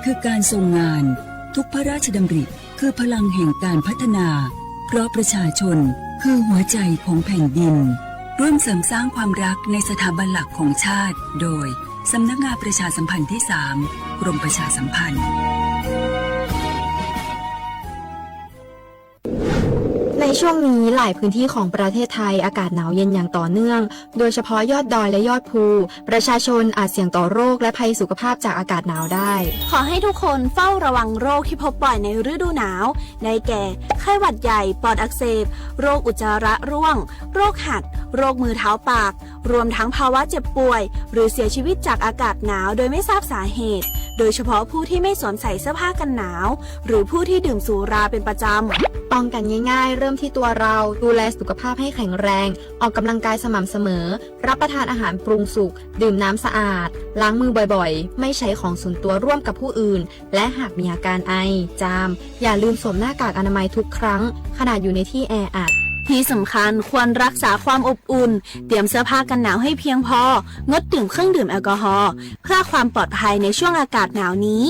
คือการทรงงาน ทุกพระราชดำริคือพลังแห่งการพัฒนา เพราะประชาชนคือหัวใจของแผ่นดิน ร่วมเสริมสร้างความรักในสถาบันหลักของชาติ โดย สำนักงานประชาสัมพันธ์ที่สาม กรมประชาสัมพันธ์ ในช่วงนี้หลายพื้นที่ของประเทศไทยอากาศหนาวเย็นอย่างต่อเนื่อง โดยเฉพาะยอดดอยและยอดภู ประชาชนอาจเสี่ยงต่อโรคและภัยสุขภาพจากอากาศหนาวได้ ขอให้ทุกคนเฝ้าระวังโรคที่พบบ่อยในฤดูหนาว ได้แก่ ไข้หวัดใหญ่ ปอดอักเสบ โรคอุจจาระร่วง โรคหัด โรคมือเท้าปาก รวมทั้งภาวะเจ็บป่วย หรือเสียชีวิตจากอากาศหนาวโดยไม่ทราบสาเหตุ โดยเฉพาะผู้ที่ไม่สวมใส่เสื้อผ้ากันหนาว หรือผู้ที่ดื่มสุราเป็นประจำ ป้องกันง่ายๆ เริ่มที่ตัวเรา ดูแลสุขภาพให้แข็งแรง ออกกำลังกายสม่ำเสมอ รับประทานอาหารปรุงสุก ดื่มน้ำสะอาด ล้างมือบ่อยๆ ไม่ใช้ของส่วนตัวร่วมกับผู้อื่น และหากมีอาการไอ จาม อย่าลืมสวมหน้ากากอนามัยทุกครั้ง ขณะอยู่ในที่แออัด ที่สำคัญควรรักษาความอบอุ่น เตรียมเสื้อผ้ากันหนาวให้เพียงพอ งดดื่มเครื่องดื่มแอลกอฮอล์ เพื่อความปลอดภัยในช่วงอากาศหนาวนี้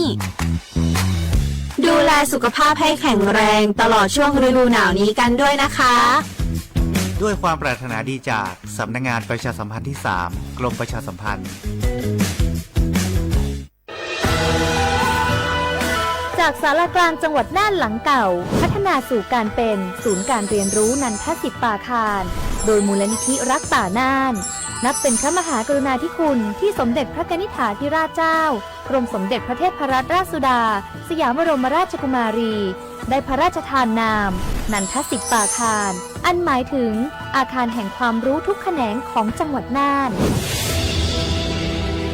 ดูแลสุขภาพให้แข็งแรงตลอดช่วงฤดูหนาวนี้กันด้วยนะคะ ด้วยความปรารถนาดีจากสำนักงานประชาสัมพันธ์ที่สาม กรมประชาสัมพันธ์ จากศาลากลางจังหวัดน่านหลังเก่า พัฒนาสู่การเป็นศูนย์การเรียนรู้นันทสิทธิ์ป่าคาน โดยมูลนิธิรักป่าน่าน นับเป็นพระมหากรุณาธิคุณที่สมเด็จพระกนิษฐาธิราชเจ้า กรมสมเด็จพระเทพรัตนราชสุดา สยามบรมราชกุมารี ได้พระราชทานนาม นันทสิทธิ์ป่าคาน อันหมายถึงอาคารแห่งความรู้ทุกแขนงของจังหวัดน่าน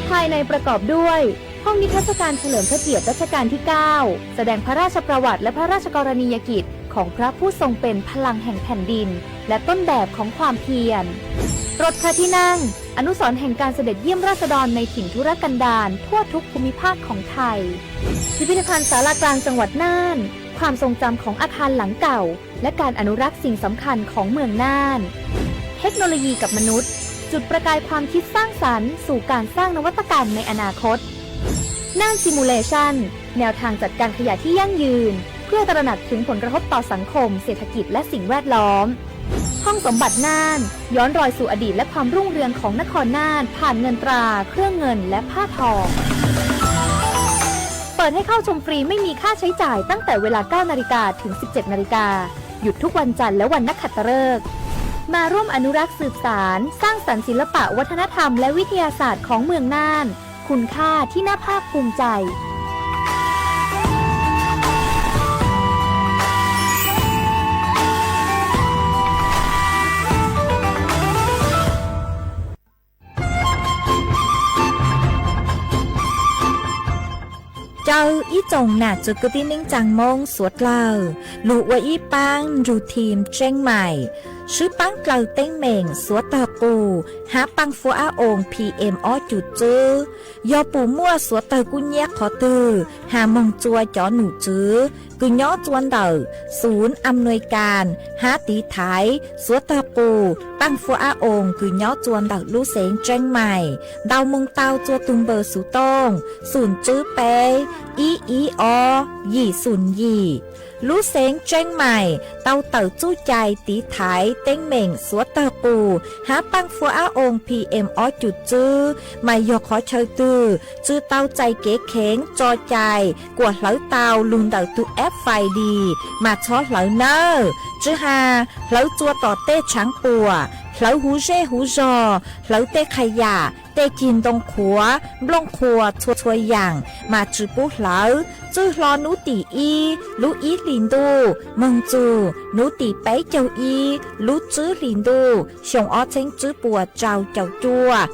ภายในประกอบด้วย ห้องนิทรรศการเฉลิมพระเกียรติรัชกาลที่เก้า แสดงพระราชประวัติและพระราชกรณียกิจของพระผู้ทรงเป็นพลังแห่งแผ่นดิน และต้นแบบของความเพียร รถพระที่นั่ง อนุสรณ์แห่งการเสด็จเยี่ยมราษฎรในถิ่นทุรกันดารทั่วทุกภูมิภาคของไทย พิพิธภัณฑ์ศาลากลางจังหวัดน่าน ความทรงจำของอาคารหลังเก่า และการอนุรักษ์สิ่งสำคัญของเมืองน่าน เทคโนโลยีกับมนุษย์ จุดประกายความคิดสร้างสรรค์สู่การสร้างนวัตกรรมในอนาคต น่าน Simulation แนวทางจัดการขยะที่ยั่งยืน เพื่อตระหนักถึงผลกระทบต่อสังคม เศรษฐกิจ และสิ่งแวดล้อม ห้องสมบัติน่าน ย้อนรอยสู่อดีตและความรุ่งเรืองของนครน่าน ผ่านเงินตรา เครื่องเงิน และผ้าทอ เปิดให้เข้าชมฟรีไม่มีค่าใช้จ่ายตั้งแต่เวลา เก้านาฬิกา ถึง สิบเจ็ดนาฬิกา หยุดทุกวันจันทร์และวันนักขัตฤกษ์ มาร่วมอนุรักษ์สืบสาน สร้างสรรค์ศิลปะวัฒนธรรมและวิทยาศาสตร์ของเมืองน่าน คุณค่าที่น่าภาคภูมิใจ Caw ib tsoom nam txiv kwv tij neej tsaa Moob suav dlawg lug ua ib paab nrug thim Tseeb Maim, swb paab dlawg teeb meem suav tawg qus hab paaj fuab ab oos P M ob cum tswb. Yog pum muaj suav tawg kub nyiab qhov twg has moog txua cov num tswv kws nyob txua ntawm xum am nuis kas hab tiv thaiv suav tawg qus paaj fuab ab oos kws nyob txua ntawm lub xeev Tseeb Maim ntau moog tau txua tug npawb xuv tooj xum tswb peb ib ib ob yim xum yim. Lub xeev Tseeb Maim tau tawm txuj cai tiv thaiv teeb meem suav tawg qus hab paaj fuab ab oos P M ob cum tswb, mas yog qhov chaw twg tsi tau txais kev kheev tso cai kuas hlawv tau lug ntawm tug app Find Dis mas txhob hlawv nawb. Tsi has hlawv txua tom tej tshaav puam, hlawv huv zej huv zog, hlawv tej qha yam, tej cig ntoo qhuav, nplooj qhuas txhua txhua yaam mas tsi pub hlawv. Txwj hlo nub tim ib lub ib hlis ntuj moog txug nub tim peb caug ib lub tswb hlis ntuj xyoo ob txheeb tswb puas rau caum cuaj,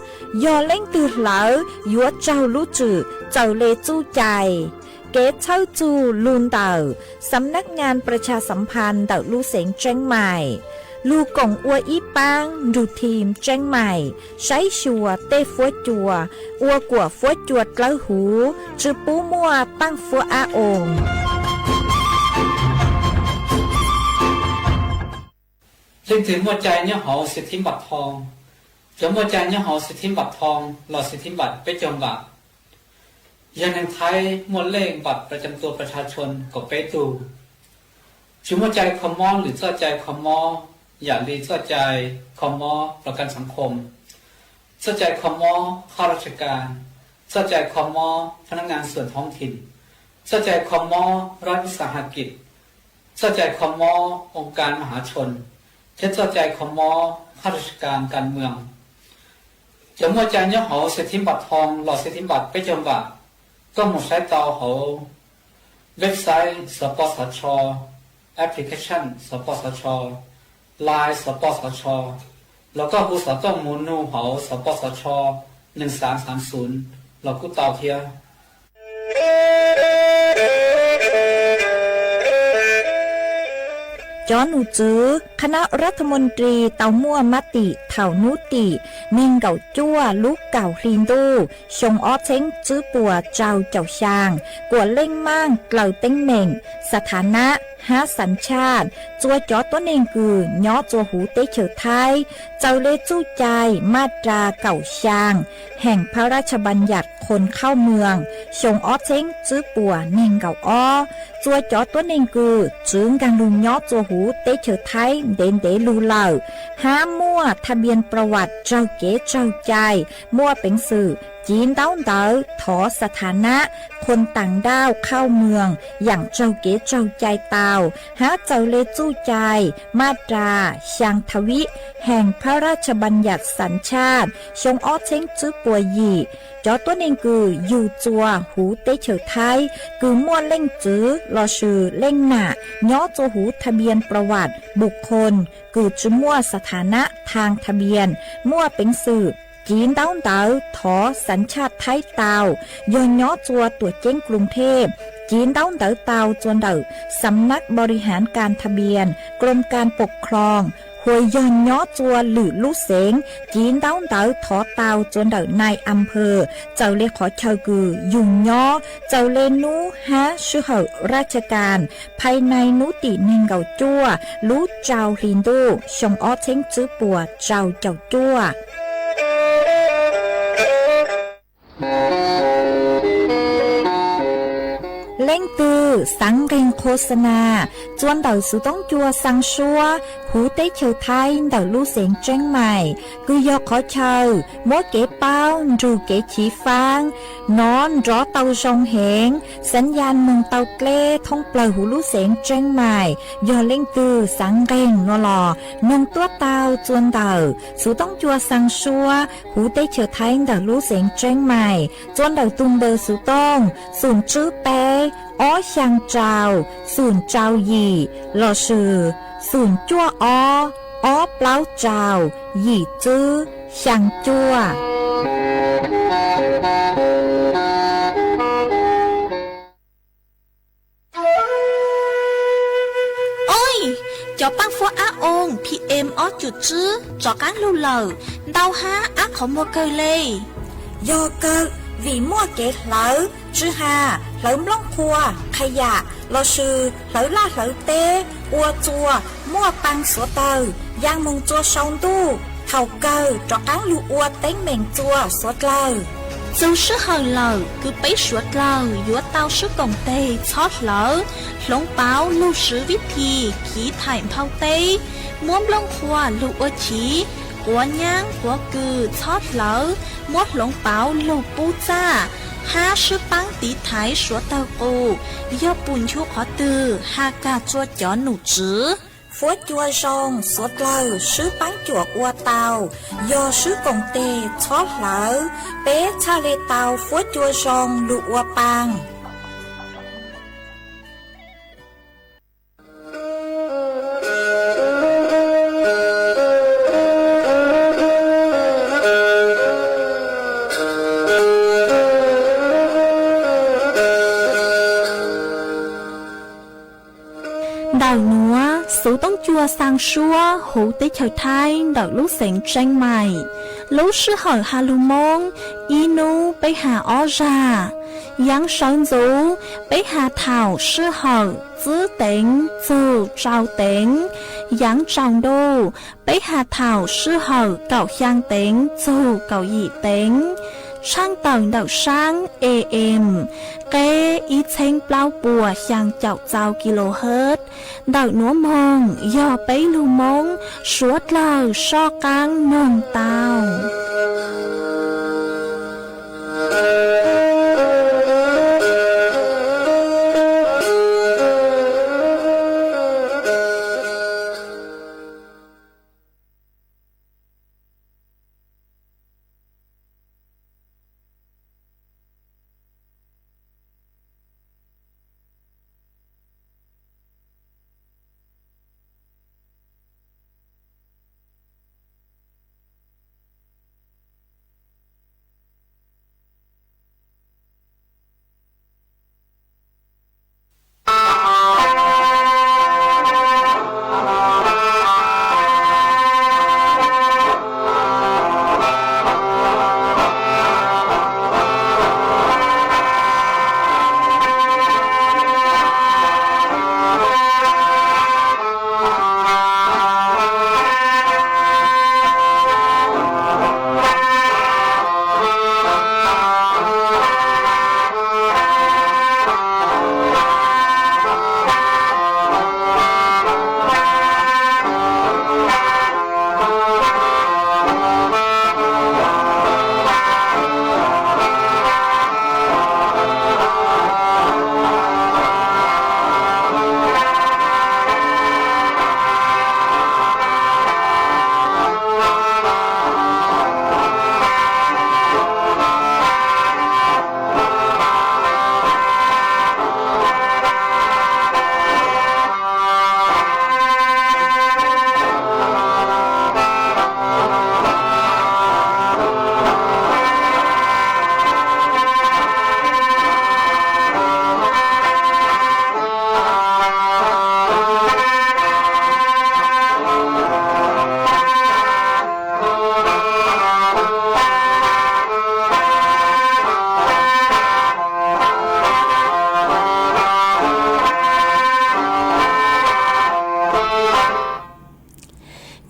yog leej twg hlawv yuav raug lub tswm txawm le txuj cai. Kev txhawb txug lug ntawm Xam Nab Ngas Pras Tshas Xam Phas ntawm lub xeev Tseeb Maim. Lug koom ua ib paab nrug thim Tseeb Maim saib xyuas tej fuab cua ua kuam fuab cua dlawb huv, tsi pub muaj paaj fuab ab oos. Leej twg muaj cai nyob hauv xim thib npam thoo? Cov muaj cai nyob hauv xim thib npam thoo los xim thib npam peb caug npam. Yog neeg Thaib muaj lej npam pras cam tua pras tha tshua kaum peb tug. Tsis muaj cai kho mob lwm txoj cai kho mob yam li txoj cai kho mob pras kas xav khom, txoj cai kho mob khab raj tsha kas, txoj cai kho mob phab nab ngas xuam thoob thim, txoj cai kho mob rab vis xas has kis, txoj cai kho mob oo kas ma hav tshua, thiab txoj cai kho mob khab raj tsha kas kas mws. Cov muaj cai nyob hauv xes thib npam thoo los xes thib npam peb caug npam, koj mus saib tau hauv website xov pos xov tsho, application xov pos xov tsho, line xov pos xov tsho, los koj hu xov tooj mus nug hauv xov pos xov tsho neeg xav xav xum los kuj tau thiab. Cov nom tswv khab nab ras tha moos ris tau muaj mab tim thaum nub tim neeg nkaum cuaj lub kaum hli ntuj xyoo ob txheeb tswb puas rau caum xyaa kuas leej maaj dlaws teeb meem, xas thav nab hab xas tshaj txua cov tuab neeg kws nyob txua huv teb chaws Thaib, txawm le txuj cai maj ras kaum xyaa heem phab raj tsha npas yam khon khauj mws xyoo ob txheeb tswb puas neeg nkaum ob, txua cov tuab neeg kws txwv nkaag lug nyob txua huv teb chaws Thaib ntev ntev lug lawm, hab muaj thaj npias pras vas raug kev tsaug cai, muaj peev xwm civ ntaub ntawv thov xas thav nab khon taam nrauj khauj mws yaam raug kev tsaug cai tau, hab txawm le txuj cai maj ras xyaa thav vib heem phab raj tsha npas yam xas tshaj xyoo ob txheeb tswb puas yim, cov tuab neeg kws yug txua huv teb chaws Thaib kws muaj leej txwv lossis leej nam nyob txua huv thaj npias pras vas npus khon kws tsi muaj xas thav nab thaag thaj npias, muaj peev xwm civ ntaub ntawv thov xas tshaj Thaib tau, yog nyob txua tuam ceeb Kloos Thej, civ ntaub ntawv tau txua ntawm xam nab npo ri haav kas thaj npias, Kloos kas pom khloos, hos yog nyob txua lwm lub xeev, civ ntaub ntawv thov tau txua ntawm nai as phawm, txawm le qhov chaw kws yug nyob, txawm le nub hab sij hawm raj tsha kas, phaj nai nub tim neeg nkaum cuaj lub rau hli ntuj xyoo ob txheeb tswb puas rau caum cuaj. Leej twg xaav nqeeg qhua xa nas txua ntawm xuv toob cua xaa suab huv teb chaws Thaib ntawm lub xeev Tseeb Maim, kws yog qhov chaw muab kev paub nrug kev chiv faab, nov nrov tau zoo heev, xav yas moog tau dleb thoob plawg huv lub xeev Tseeb Maim. Yog leej twg xaav nqeeg no los noog tuaj tau txua ntawm xuv toob cua xaa suab huv teb chaws Thaib ntawm lub xeev Tseeb Maim, txua ntawm tug npawb xuv tooj xoom tswb peb ob xyaa rau xoom rau yim lossis xoom cuaj ob ob plaub rau yim tswb xyaa cuaj. Oj, cov paab fuab ab oo P M ob cum tswb rov qaab lug lawm, ntau hab ab qhov muag kawg le. Yog kawg, vim muaj kev hlawv tswj ha, hlawv nplooj qhuav, qha yam lossis hlawv laj hlawv teb ua txuas muaj paa xuav tawg, yaa moog txua sau ntuj, thaum kawg rov qaab lug ua teeb meem txua suav dlawg. Txug sij hawm lawm kws peb suav dlawg yuav tau sib koom teg txhob hlawv, hloov pauv lug swv vib thim chiv thaim nphau teb, muab nplooj qhuav lug ua chiv, quav nyaab quav kws txhob hlawv, muab hloov pauv lug pub txaj, hab sib paab tiv thaiv suav dlawg qus, yog pum nchu qhov twg has kag txua cov nom tswv. Fuab cua zoo suav dlawg sib paab cuam ua tau, yog sib koom teg txhob hlawv, peb txhaj le tau fuab cua zoo lug ua paa. Ntawm nuav, xuv toob cua xaa suab huv teb chaws Thaib ntawm lub xeev Tseeb Maim, lub sij hawm ha lug Moob ib nub peb ha ob zag. Yaav sawv ntxuv peb ha thaum sij hawm txwb teev txug tsau teev. Yaav tsaus ntuj peb ha thaum sij hawm kaum xyaa teev txug kaum yim teev. Tshaaj tawm ntawm saab A M, qeb ib txheeb plaub puas xyaa caum txaus kilohertz, ntawm nuav moog yog peb lug Moob suav dlawg soj qaab moog tau.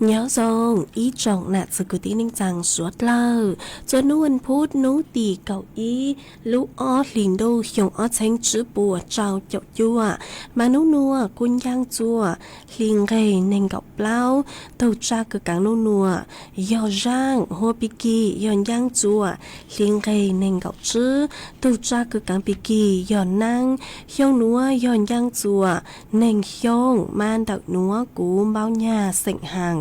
Nyob zoo ib tsoom nam txiv kwv tij neej tsaa suav dlawg, txuas nub ua phuv nub tim kaum ib lub ob hlis ntuj xyoo ob txheeb tsib puas rau caum cuaj, mas nub nuav kuj ncaaj txuas hli nqeg neeg nkaum plaub, tug tsab kws kaav nub nuav yog zaaj, huab pig kig yog ncaaj txuas hli nqeg neeg nkaum tsib, tug tsab kws kaav pig kig yog naab, xyoo nuav yog ncaaj txuas neeg xyoo, mas ntawm nuav kuv Npauj Nyag xeem Haas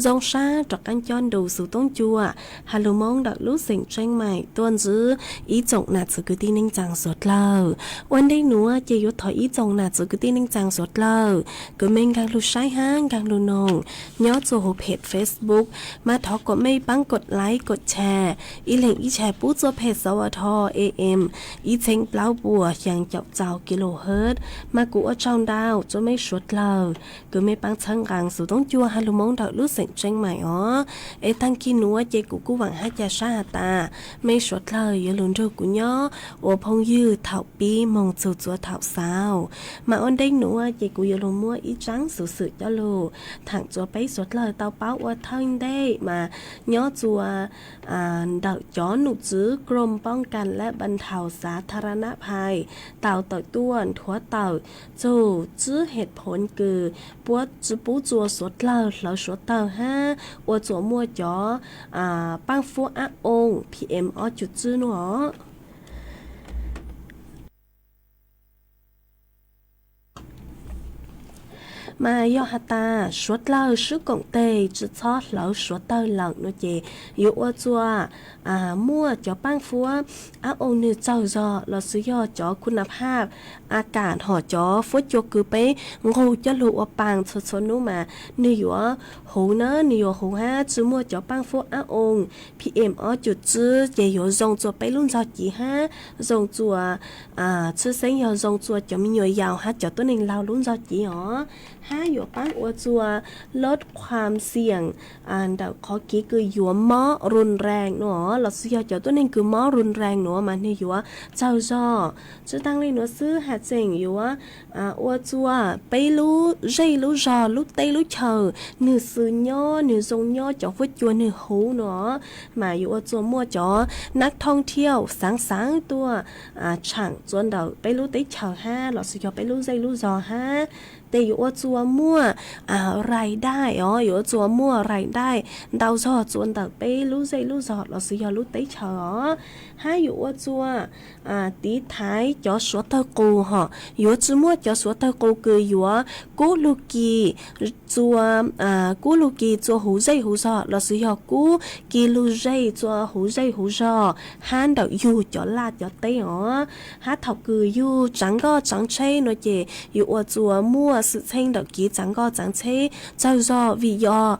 zoo sab rov qaab cob nrug xov tooj cua has lug Moob ntawm lub xeem Tseeb Maim tuaj ntsib ib tsoom nam txiv kwv tij neej tsaa suav dlawg. Ua ntej nuav ces yuav thov ib tsoom nam txiv kwv tij neej tsaa suav dlawg kws mej nkaag lug saib hab nkaag lug noog nyob txug huv phem Facebook, mas thov kuas mej paab kod like kod share, ib leeg ib share pub txuj phem xauv a tho A M ib txheeb plaub puas xyaa caum txaus kilohertz, mas kuv ua tsaug ntau rua mej suav dlawg kws mej paab txhawb nqaa xov tooj cua has lug Moob ntawm lub xeem Tseeb Maim os. Es taag kig nuav ces kuv kuj vaam hab ca sab has tas mej suav dlawg yuav lug nrug kuv nyob ua phooj ywg thaum pib moog txug txuas thaum xaus. Mas ua ntej nuav ces kuv yuav lug muab ib tsaab xuv xwm coj lug thaam rua peb suav dlawg tau paub ua thawj ntej mas nyob txuas ntawm cov nom tswv กรมป้องกันและบรรเทาสาธารณภัย tau tawm tuaj nthuav tawm txug tsib hej phoov kws puab tsi pub txuas suav dlawg hlawv suav tawg hab ua txuas muaj cov paaj fuab ab oo P M ob cum tsib nuav. Mas yog has tas suav dlawg swb koom teg tsi txhob hlawv suav tawg lawm no ces yuav ua txuas muaj cov paaj fuab ab oo nwg txawg zog lossis yog cov khu na phaj a kam hom cov fuab cua kws peb nqug coj lug ua paas txhua txhua nub mas nwg yuav huv na, nwg yuav huv hab tsi muaj cov paaj fuab ab oo P M ob cum tsib ces yuav zoo txuas peb lub ntxog civ hab zoo txuas tshwj xeeb yog zoo txuas cov me nyuam yaus hab cov tuab neeg laug lub ntxog civ os. hab yuav paab ua txuas lub qhuam xiam ntawm qhov kev kws yuav mob run nrees nuav los sis yog cov tuab neeg kws mob run nrees nuav mas nwg yuav tsaug zog. Tsi taag le nuav xwb, has tseem yuav ua txuas peb lub zej lub zog, lub teb lub chaws nwg xwb nyob, nwg zoo nyob, cov fuab cua nwg huv nuav mas yuav ua txuas muaj cov nab thooj thiauj xaav xaav tuaj tshaam txuas ntawm peb lub teb chaws hab los sis yog peb lub zej lub zog hab. Tes yuav ua txuas muaj rais dai os, yuav ua txuas muaj rais dai ntau zog txuas ntawm peb lub zej lub zog los sis yog lub teb chaws os. Hab yuav ua txuas tiv thaiv cov suav tawg qus hom, yuav tsi muaj cov suav tawg qus kws yuav kub lug kis txua, kub lug kis txua huv zej huv zog los sis yog kub kis lug zej txua huv zej huv zog hab ntawm yug cov laj cov teb os. Hab thaum kws yug tsaav nkoj tsaav tsheb nuav ces yuav ua txuas muaj xwm txheej ntawm kev tsaav nkoj tsaav tsheb tsaug zog vim yog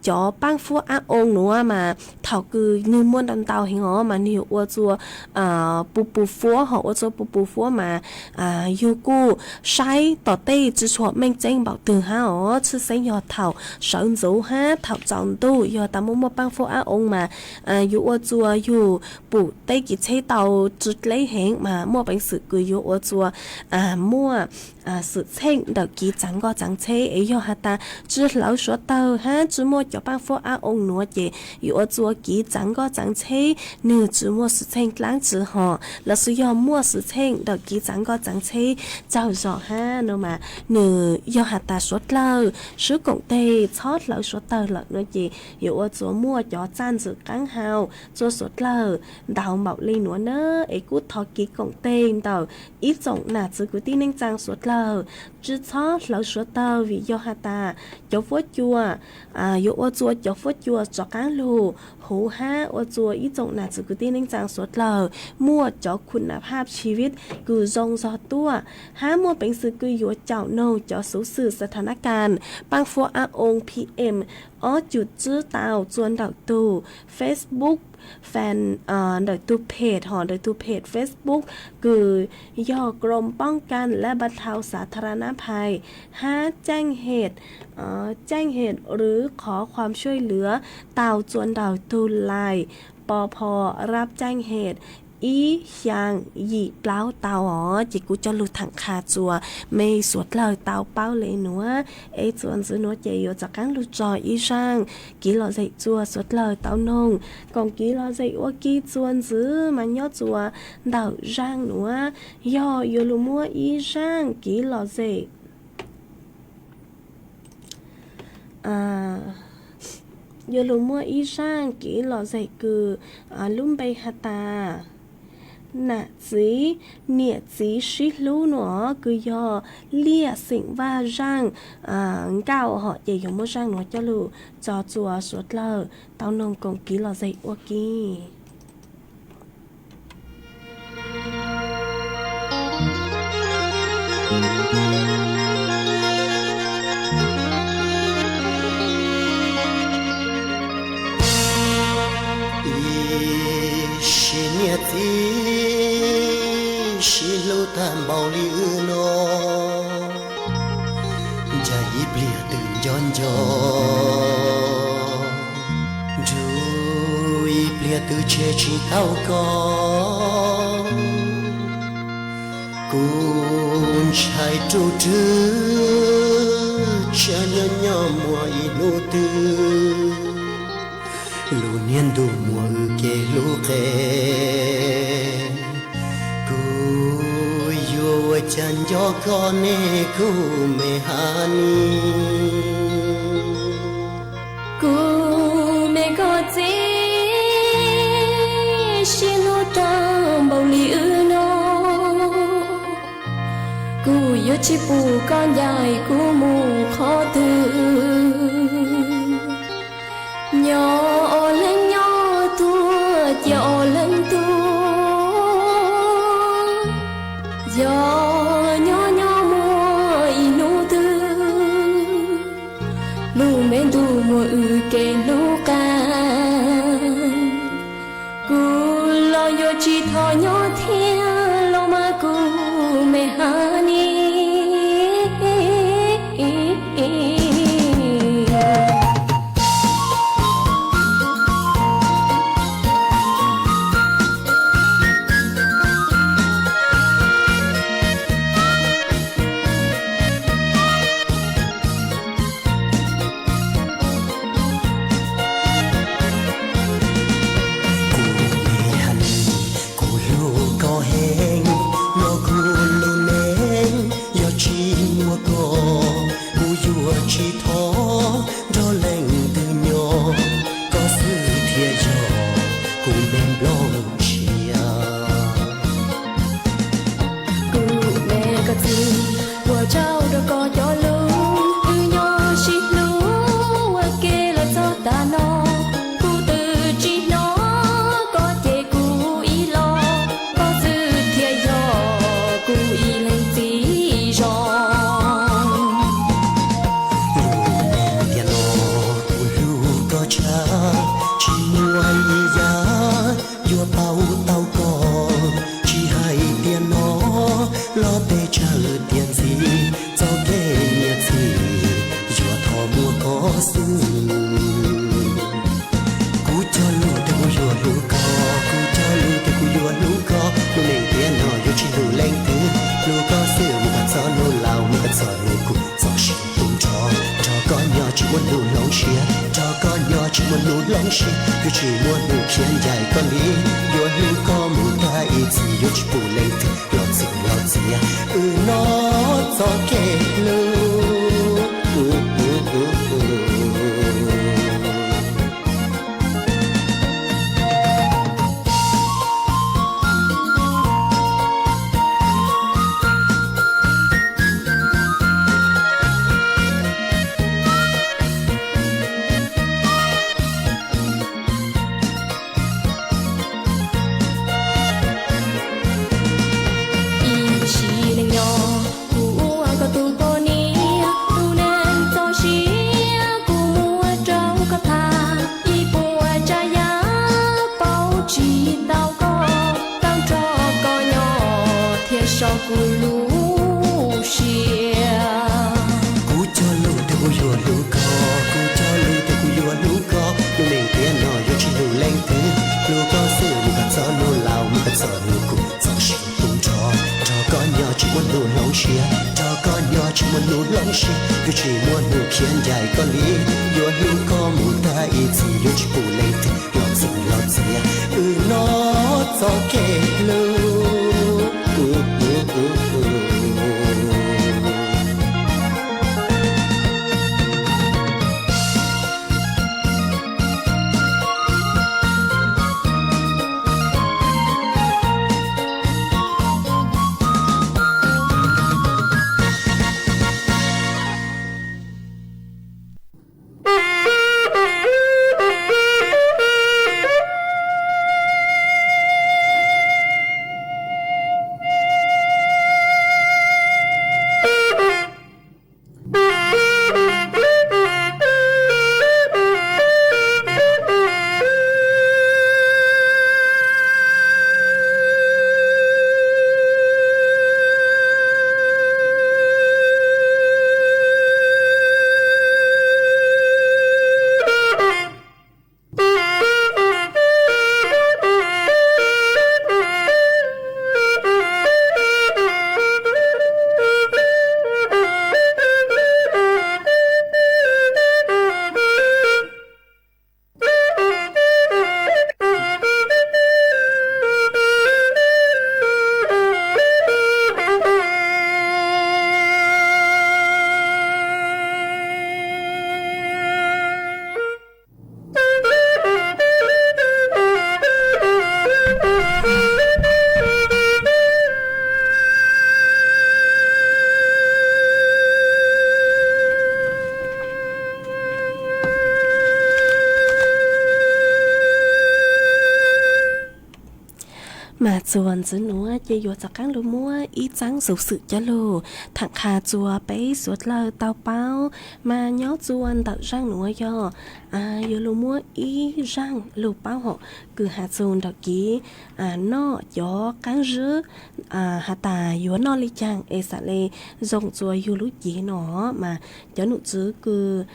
cov paab fuab ab oo nuav mas thaum kws nwg muaj ntau ntau heev os mas nwg yuav ua txuas pus pus fuab hom, ua txuas pus pus fuab mas yug kuj saib tom tej tsi tshua meej tseeb npaum twg hab os. Tshwj xeeb yog thaum sawv ntxuv hab thaum tsaus ntuj yog tas muaj muaj paab fuab ab oo mas yuav ua txuas yug pum tej kev tsheb tau tsi dleb heev mas muaj peev xwm kws yuav ua txuas muaj xwm txheej ntawm kev tsaav nkoj tsaav tsheb es yog has tas tsi hlawv suav tawg hab tsi muaj cov paab fuab ab oo nuav ces yuav ua txuas kev tsaav nkoj tsaav tsheb nwg tsi muaj xwm txheej dlaab tsi hom los sis yog muaj xwm txheej ntawm kev tsaav nkoj tsaav tsheb tsaug zog hab no mas nwg yog has tas suav dlawg swb koom teg txhob hlawv suav tawg lawm no ces yuav ua txuas muaj cov txaj ntxwm qaab hau txua suav dlawg ntau npaum le nuav na. Es kuj thov kev koom teg ntawm ib tsoom nam txwv kwv tij neej tsaa suav dlawg tsi txhob hlawv suav tawg vim yog has tas cov fuab cua yuav ua txuas cov fuab cua rov qaab lug huv hab ua txuas ib tsoom nam txwv kwv tij neej tsaa suav dlawg muaj cov khu na phaj chi vij kws zoo zog tuaj hab muaj peev xwm kws yuav caum noog cov xuv xwm xa tha nab kas paab fuab ab oo P M ob cum tsib tau txua ntawm tug Facebook fan, ntawm tug page hom, ntawm tug page Facebook kws yog Krom Poob Kas Lab Npaj Thau Xav Tha Ra Nab Phais hab Caij Hem, Caij Hem lwv qhov khuam suaij lwv tau txua ntawm tug Lais Pov Phom Rab Caij Hem ib xyaa yim plaub tau os. Ces kuv coj lug thaam qha txua mej suav dlawg tau paub le nuav. Es txuas ntxiv nuav ces yuav rov qaab lug tso ib zaaj kev lom zem txua suav dlawg tau noog koom kev lom zem ua ke txuas ntxiv mas nyob txua ntawm zaaj nuav yog yuav lug muaj ib zaaj kev lom zem yuav lug muaj ib zaaj kev lom zem kws lub npe has tas nam txiv niam txiv sib hlub nuav kws yog Liaj xeem Vaj zaaj nkauj hom. Ces yuav muaj zaaj nuav coj lug tso txua suav dlawg tau noog koom kev lom zem ua ke. Ib sim niam txiv sib hlub tag npaum li wb no, ncaim ib pliag twb nco nco, nrug ib pliag twb tseg tsis tau koj. Kuv ntshai ruj rwg tsam nyob nyob muaj ib hnub twg, lub niag ntuj muaj wb kev hlub qe, kuv yuav ua cas nco koj ne kuv me Hanis. Kuv me koj txiv sib hlub tag npaum li wb no, kuv yuav tsis pum koj ncaim kuv mus qhov twg. Nyob ob leeg nyob tuag cia ob leeg tuag, yog nyob nyob muaj ib hnub twg, lub me ntuj muaj wb kev hlub qe, kuv los yuav tsis thov nyob thiab los mas kuv me Hanis. Teb chaws tiam ntxiv, txoj kev nyiam txim yuav thov muaj koj xwb. Kuv cog lus tias kuv yuav hlub koj, kuv cog lus tias kuv yuav hlub koj, lub neej tiam no yuav tsis hlub leej twg, hlub koj xwb mus kom txog hnub laus, mus kom txog hnub kuv txoj sia tu nrho. Nrog koj nyob tsis muaj hnub hloov siab, nrog koj nyob tsis muaj hnub hloov siab, yuav tsis muaj hnub khiav ncaim koj li, yuav hlub koj mus tag ib txhis, yuav tsis pub leej twg los txwv los txiav wb noj txoj kev hlub. Ib sim neej nyob kuv ua koj tus poj niam, tus neeg txoj sia kuv muab rau koj tham, ib puas tsav yam paub tsis tau koj, tau nrog koj nyob thiaj so kuv lub siab. Kuv cog lus tias kuv yuav hlub koj, kuv cog lus tias kuv yuav hlub koj, lub neej tiam no yuav tsis hlub leej twg, hlub koj xwb mus kom txog hnub laus, mus kom txog hnub kuv txoj sia tu nrho. Nrog koj nyob tsis muaj hnub hloov siab, nrog koj nyob tsis muaj hnub hloov siab, yuav tsis muaj hnub khiav ncaim koj li, yuav hlub koj mus tag ib txhis, yuav tsis pub leej twg los txwv los txiav wb noj txoj kev hlub. Mas txuas ntxiv nuav ces yuav rov qaab lug muab ib txaab xuv xwm coj lug tham qha txuas peb suav dlawg tau paub. Mas nyob txuas ntawm zaaj nuav yog yuav lug muab ib zaaj lug paub hom kws has txug ntawm kev noj cov qaab zib, has tas yuav noj le caag es xaav le zoo txuas yug lub cev no. Mas cov num tswv kws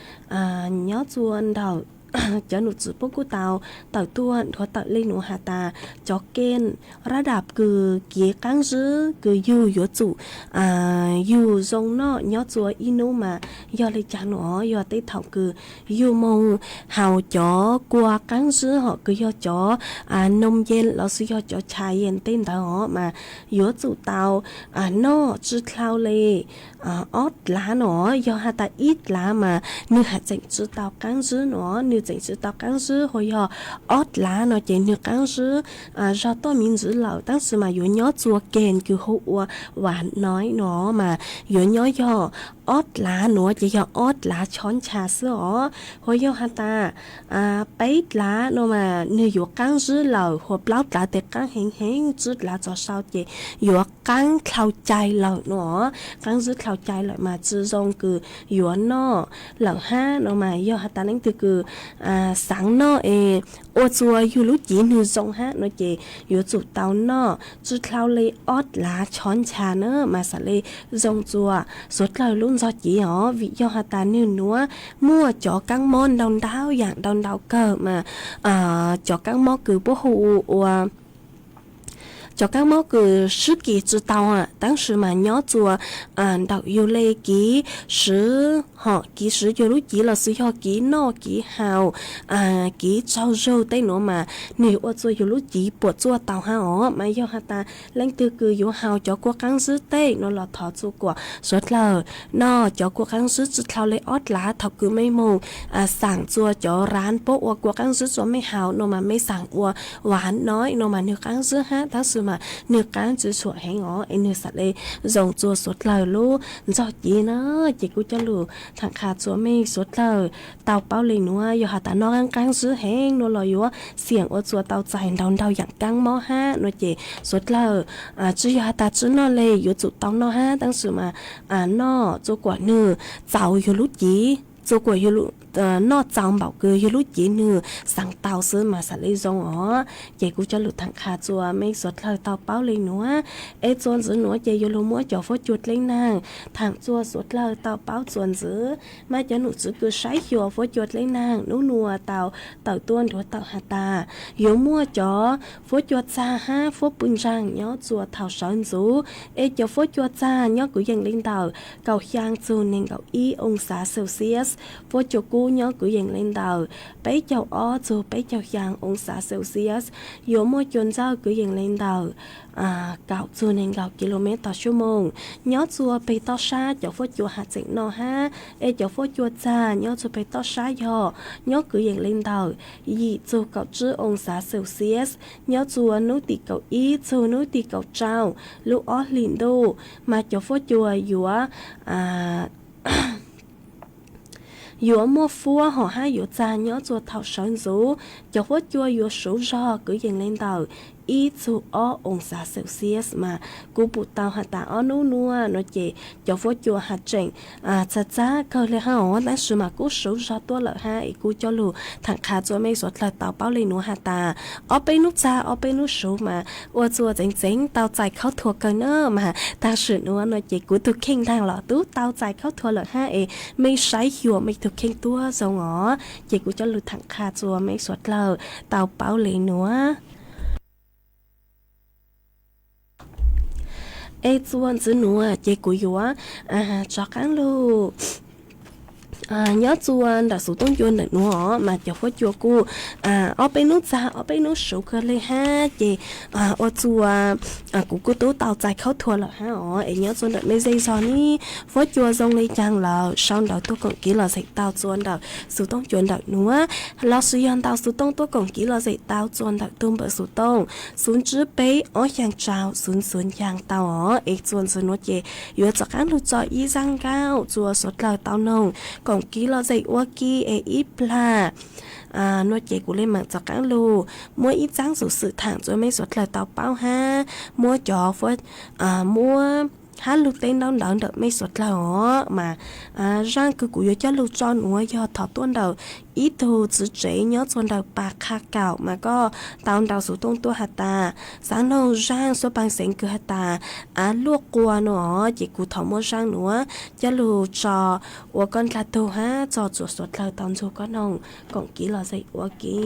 nyob txuas ntawm cov num tswv puab kuj tau tawm tuaj nthuav tawm le nuav has tas cov kev rab dam kws kev qaab zib kws yug yuav tsum yug zoo noj nyob txuas ib nub mas yog le caag no. Yog tej thaum kws yug moog haus cov kua qaab zib hom kws yog cov noo yees los sis yog cov chais yees tej ntawd os mas yuav tsum tau noj tsi dlhau le ob dlav no. Yog has tas ib dlav mas nwg has tseem tsi tau qaab zib no, nwg tseem tsi tau qaab zib. Hos yog ob dlav no ces nwg qaab zib zog tuaj miv ntsis lawm, tab sis mas yuav nyob txuas kev kws hu ua vas noiv no mas yuav nyob yog ob dlav nuav ces yog ob dlav chob ncha xwb os. Hos yog has tas peb dlav no mas nwg yuav qaab zib lawm, hos plaub dlav tes qaab heev heev, tsib dlav txug sau ces yuav qaab dlhau cai lawm no. Qaab zib dlhau cai lawm mas tsi zoo kws yuav noj lawm hab no mas yog has tas leej twg kws xaav noj es ua txuas yug lub cev nwg zoo hab no ces yuav tsum tau noj tsi dlhau le ob lav chob ncha na mas xaav le zoo txuas suav dlawg lub ntxog cev os, vim yog has tas nwg nuav muaj cov kaab mob ntau ntau yaam ntau ntau kawg mas cov kaab mob kws puab hu ua cov kaab mob kws swb kis tsi tau, tab sis mas nyob txuas ntawm yug le kev swv, hom kev swv yug lub cev los xwb yog kev noj kev haus, kev tsaug zug tej nuav mas nwg ua txuas yug lub cev puam txuaj tau hab os. Mas yog has tas leej twg kws yuav haus cov kua qaab zib tej nuav los thov txua kuas suav dlawg noj cov kua qaab zib tsi dlhau le ob lav. Thaum kws mej moog xaam txua cov raav puab ua kua qaab zib rua mej haus no mas mej xaam ua vav noib no mas nwg qaab zib hab, tab sis mas nwg qaab tsi tshuam heev os es nwg xaav le zoo txuas suav dlawg lub ntxog cev na. Ces kuv coj lug thaam qha txua mej suav dlawg tau paub le nuav, yog has tas noj qaab zib heev no los yuav xiam ua txuas tau txais ntau ntau yaam kaab mob hab no ces suav dlawg tsi yog has tas tsi noj le, yuav tsum tau noj hab, tab sis mas noj txua kuas nwg txaus yug lub cev, txua kuas noj txaus npaum kws yug lub cev nwg xaav tau xwb mas xaav le zoo os. Ces kuv coj lug thaam qha txua mej suav dlawg tau paub le nuav. Es txuas ntxiv nuav ces yuav lug muab cov fuab cua dleb naag thaam txua suav dlawg tau paub txuas ntxiv. Mas cov num tswv kws saib xyuas fuab cua dleb naag nub nuav tau tawm tuaj nruab tawm has tas yuav muaj cov fuab cua txag hab fuab pw ntsaag nyob txua thaum sawv ntxuv. Es cov fuab cua txag nyob kwv yees le ntawm kaum xyaa txug neeg nkaum ib oo xav Celsius. Fuab cua kub nyob kwv yees le ntawm peb caug ob txug peb caug xyaa oo xav Celsius. Yuav muaj cua ntxawj kwv yees le ntawm kaum txug neeg nkaum kilomev tog suab moos. Nyob txua peg toj sab cov fuab cua has tseem noj hab, es cov fuab cua txag nyob txua peg toj sab yog nyob kwv yees le ntawm yim txug kaum tsib oo xav Celsius. Nyob txua nub tim kaum ib txug nub tim kaum rau lub ob hlis ntuj, mas cov fuab cua yuav yuav muaj fuab hom hab yuav txag nyob txua thaum sawv ntxuv. Cov fuab cua yuav suv zog kwv yees le ntawm ib txug ob oo xav Celsius. Mas kuv pum tau has tas ob nub nuav no ces cov fuab cua has tseem txag txag kawg le hab os, tab sis mas kuj suv zog tuaj lawm hab. Es kuv coj lug thaam qha txua mej suav dlawg tau paub le nuav has tas ob peb nub txag ob peb nub suv mas ua txua txeev txeev tau txais khaub thuas kawg na. Mas taag sim nuav no ces kuv tug kheej ntaag los tub tau txais khaub thuas lawm hab es mej saib xyuas mej tug kheej tuab zoo os. Ces kuv coj lug thaam qha txua mej suav dlawg tau paub le nuav. Es txua ntxiv nuav ces kuv yuav rov qaab lug nyob txua ntawm xuv tooj cua ntawm nuav os, mas cov fuab cua kuj ob peb nub txag ob peb nub suv kawg le hab ces ua txua kuv kuj tub tau txais khaub thuas lawm hab os. Es nyob txua ntawm mej zej zog ne, fuab cua zoo le caag lawm sau ntawv tuaj koom kev lom zem tau txua ntawm xuv tooj cua ntawm nuav, lossis yog ntau xuv tooj tuaj koom kev lom zem tau txua ntawm tug npawb xuv tooj xoom tsib peb ob xyaa rau xoom xoom xyaa tau os. Es txua ntxiv nuav ces yuav rov qaab lug tso ib zaaj nkauj txua suav dlawg tau noog koom kev lom zem ua ke es ib plag nuav ces kuv le maam rov qaab lug muab ib txaab xuv xwm thaam txua mej suav dlawg tau paub hab muab cov muab hab lug teb ntaub ntawv ntawm mej suav dlawg os. Mas zaaj kws kuv yuav coj lug tso nuav yog thov tuaj ntawm ib tug txiv tsev nyob txua ntawm Pas Qha Kaum, mas koj tau ntaus xuv tooj tuaj has tas xaav noog zaaj suab paag xeev kws has tas av luaj quas no os. Ces kuv thov muab zaaj nuav coj lug tso ua koj dlaag tug hab tso txua suav dlawg tau nrug koj noog koom kev lom zem ua ke.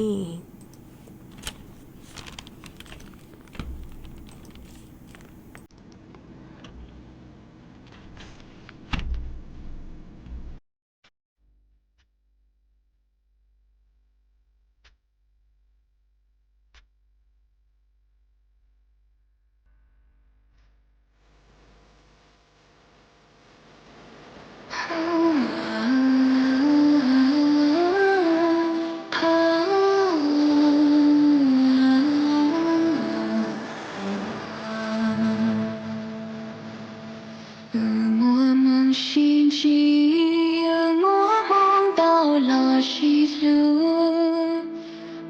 Muaj hmoo sib ntsib, muaj hmoo tau los sib hlub,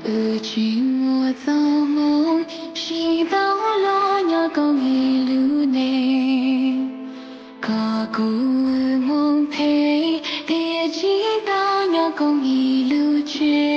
wb tsis muaj txoj hmoo sib tau los nyob koom ib lub neej. Koj kuj wb hmoo phem, tiam tsis tau nyob koom ib lub tsev.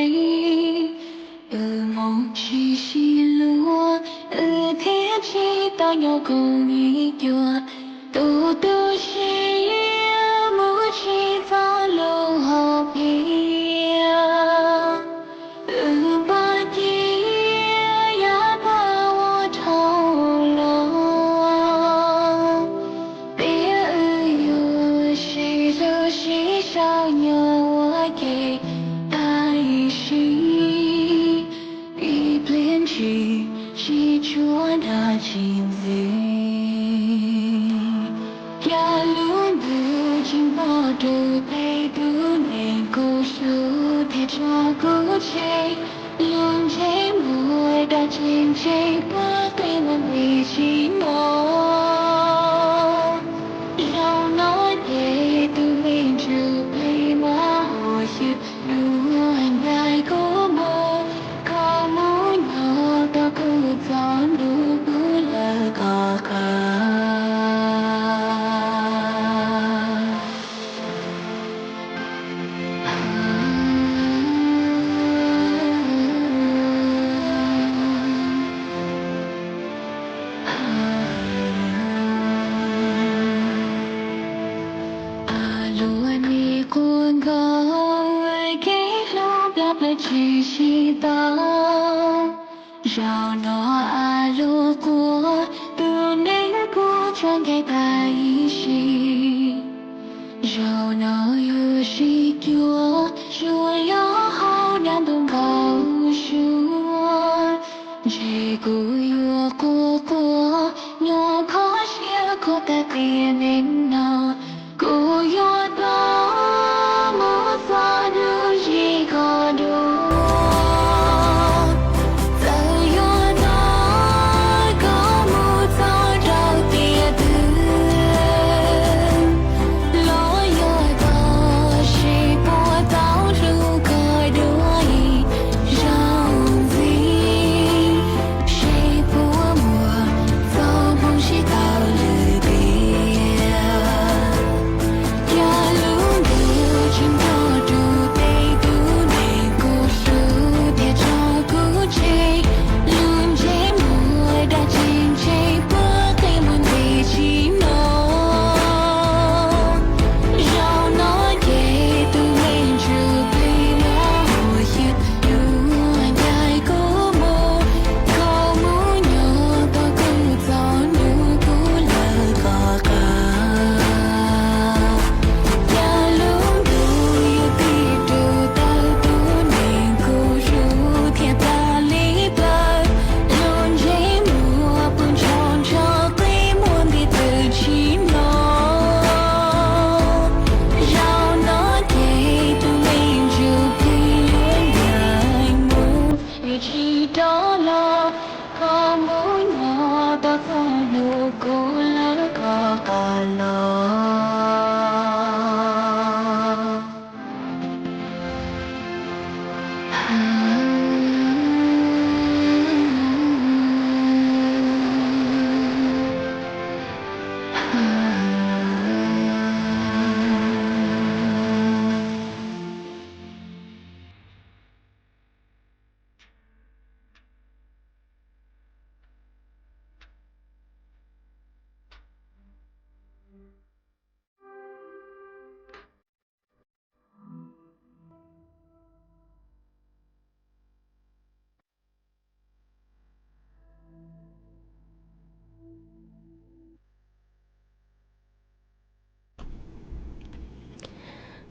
Rau peb tug neeg kuv hlub thiab tso kuv tseg, lub ntsej muag dab tsi ntse puag peb mus nti tsis hnov. Zaum no ces tus me ntsuj plig muab hua xyuas, dua ncaim kuv mus, koj mus nyob tos kuv txog ntu kuv lawv kom qab. Luag nig quas nkaus kev hlub dab plaub tsis sib tau. Zaum no luag quas tus neeg kuv tso nkaij tas ib sim. Zaum no yuav sib cuag, tsuas yog hauv dab ntuj nkaus suab. Ntshe kuv yuav quaj quaj, nyuam qhuav siab khuav tas tias neej no kuv yuav tau mus txog hnub zim koj dua. Txawm yuav tos koj mus txog rau tiam twg los yuav tos, seb puas tau hlub koj dua ib zaug ntxiv, seb puas muaj txoj hmoo sib tau lwm tiam. Cas lub ntuj tseem nrog rau peb tug neeg kuv hlub thiab tso kuv tseg, lub ntsej muag dab tsi ntse puag peb mus nti tsis hnov. Zaum no ces tus me ntsuj plig muab hua xyuas, dua ncaim kuv mus, koj mus nyob tos kuv txog ntu kuv lawv kom qab. Cas lub ntuj yuav tig rau tau tus neeg kuv hlub thiab tas li plaws, lub ntsej muag puag ntsho ntsho qe muag nti twb tsis hnov. Zaum no ces tus me ntsuj plig yuav ncaim mus, tsis rov los, koj mus nyob tos txog hnub kuv lawv kom qab los.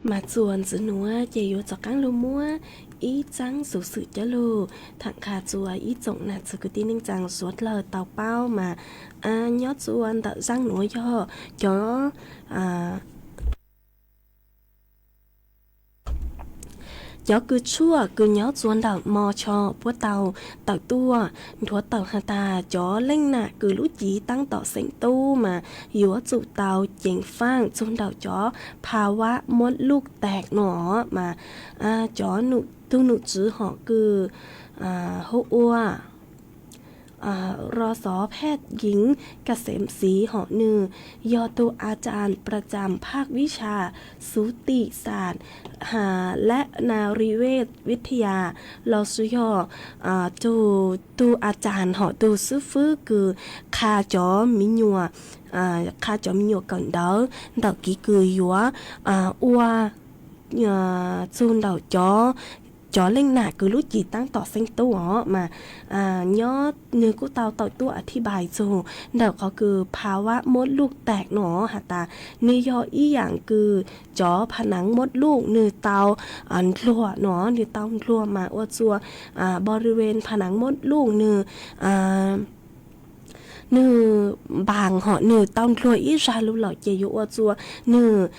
Mas txuas ntxiv nuav ces yuav rov qaab lug muab ib txaab xuv xwm coj lug thaam qha rua ib tsoom nam txiv kwv tij neej tsaa suav dlawg tau paub mas, nyob rua ntawm zaaj nuav yog cov cov kws tshuaj kws nyob rua ntawm Mos Chos puab tau tawm tuaj nthuav tawm has tas cov leej nam kws lub civ taab tom xeeb tub mas yuav tsum tau ceev faaj txug ntawm cov pha vab muab luj taag no mas cov tug num tswv hom kws hu ua รองศาสตราจารย์ หญิง เกษมศรี hom nwg yog tug อาจารย์ ประจำภาควิชาสูติศาสตร์ และนรีเวชวิทยา los sis yog tug อาจารย์ hom tug xwb fwb kws qha cov me nyuam, qha cov me nyuam kawm ntawv ntawm kev kws yuav ua txug ntawm cov, cov leej nam kws lub civ taab tom xeeb tub os mas nyob nwg kuj tau tawm tuaj อธิบาย txug ntawm qhov kws ภาวะมดลูกแตก no has tas nwg yog ib yaam kws cov ผนังมดลูก nwg tau ndluag no, nwg tau ndluag mas ua rua บริเวณผนังมดลูก nwg nwg npaas hom nwg tau ndluag ib zag lug lawm ces yuav ua rua nwg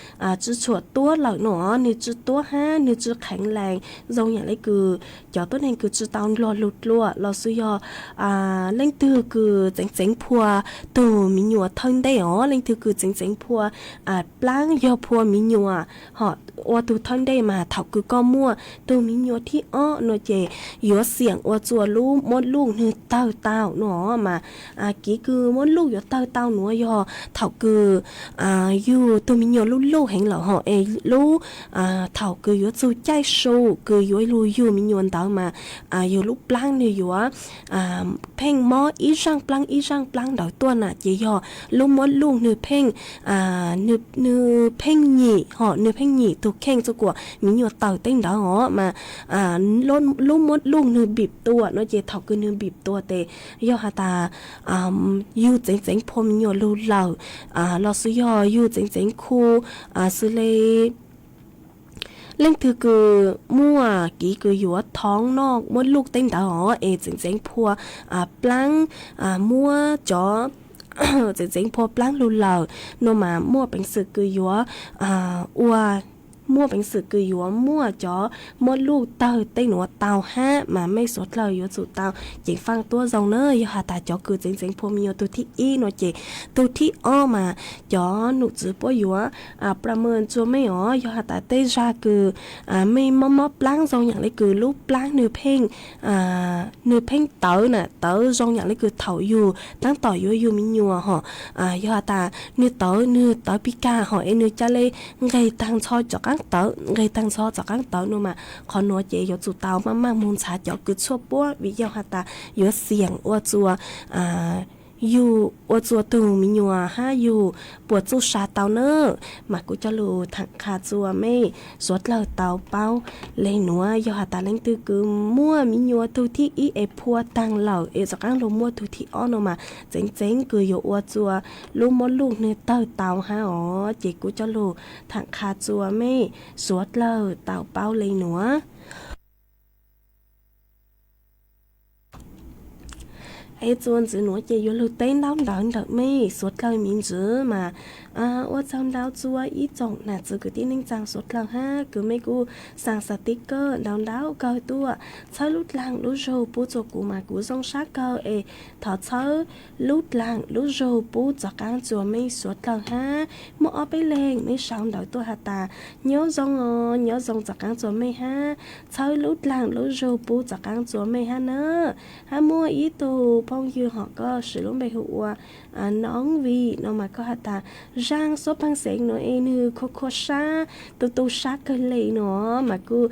tsi tshuam tuab lawm no, nwg tsi tuab hab nwg tsi qheev lees zoo yaam le kws cov tuab neeg kws tsi tau ndluag lug dlua los xwb yog leej twg kws txeev txeev phua tug miv nyuas thawj ntej os, leej twg kws txeev txeev phua plaab yog phua miv nyuas hom ua tug thawj ntej mas thaum kws koj muaj tug miv nyuas thib ob no ces yuav xiam ua rua lub muab luj nwg tawg tau no mas kev kws muab luj yuav tawg tau nuav yog thaum kws yug tug miv nyuas lub luj heev lawm hom es lub thaum kws yuav txug caij su kws yuav lug yug miv nyuas ntawd mas yug lub plaab nwg yuav pheej mob ib zaaj plaab ib zaaj plaab ntawd tuaj na ces yog lub muab luj nwg pheej nwg pheej nyim hom nwg pheej nyim tug kheej rua kuas miv nyuas tawg teb ntawd os mas lub muab luj nwg npim tua no ces thaum kws nwg npim tua tes yog has tas yug txeev txeev phua miv nyuas lug lawm los xwb yog yug txeev txeev khu xws le leej twg kws muaj kev kws yuav thov noj muab luj teb ntawd os es txeev txeev phua plaab muab cov txeev txeev phua plaab lug lawm no mas muaj peev xwm kws yuav ua muaj peev xwm kws yuav muaj cov muab luj tawg tej nuav tau hab mas mej suav dlawg yuav tsum tau ceev faaj tuab zoo na. Yog has tas cov kws txeev txeev phua miv nyuas tug thib ib no ces tug thib ob mas cov num tswv puab yuav pla mees rua mej os. Yog has tas tej zag kws mej mob mob plaab zoo yaam le kws lub plaab nwg pheej nwg pheej tawv na, tawv zoo yaam le kws thaum yug taab tom yuav yug miv nyuas hom yog has tas nwg tawv nwg tawv pib kag hom es nwg ca le nqeg taag nrho rov qaab tawv, nqeg taag nrho rov qaab tawv no mas qhov nuav ces yuav tsum tau maj maj moog ntxhav cov kws tshuaj puab vim yog has tas yuav xiam ua rua yug ua rua tug miv nyuas hab yug puas txuj sa tau na. Mas kuv coj lug thaam qha rua mej suav dlawg tau paub le nuav. Yog has tas leej twg kws muaj miv nyuas tug thib ib es phua taag lawm es rov qaab lug muaj tug thib ob no mas txeev txeev kws yuav ua rua lub muab luj nwg tawg tau hab os. Ces kuv coj lug thaam qha rua mej suav dlawg tau paub le nuav. Es txuas ntxiv nuav ces yuav lug teb ntaub ntawv ntawm mej suav dlawg miv ntxwv mas ua tsaug ntau rua ib tsoom nam txiv kwv tij neej tsaa suav dlawg hab kws mej kuj xaa xas tib kawg ntau ntau kawg tuaj txhawb lub dlaag lub zug pub rua kuv mas kuv zoo sab kawg es thov txhawb lub dlaag lub zug pub rov qaab rua mej suav dlawg hab muaj ob peb leeg mej sau ntawv tuaj has tas nyob zoo os, nyob zoo rov qaab rua mej hab txhawb lub dlaag lub zug pub rov qaab rua mej hab na. Hab muaj ib tug phooj ywg hom koj siv lub npe hu ua Noob Vim no mas koj has tas zaaj suab pheej xeev nuav es nwg khua khua sab tu tu sab kawg le no mas kuj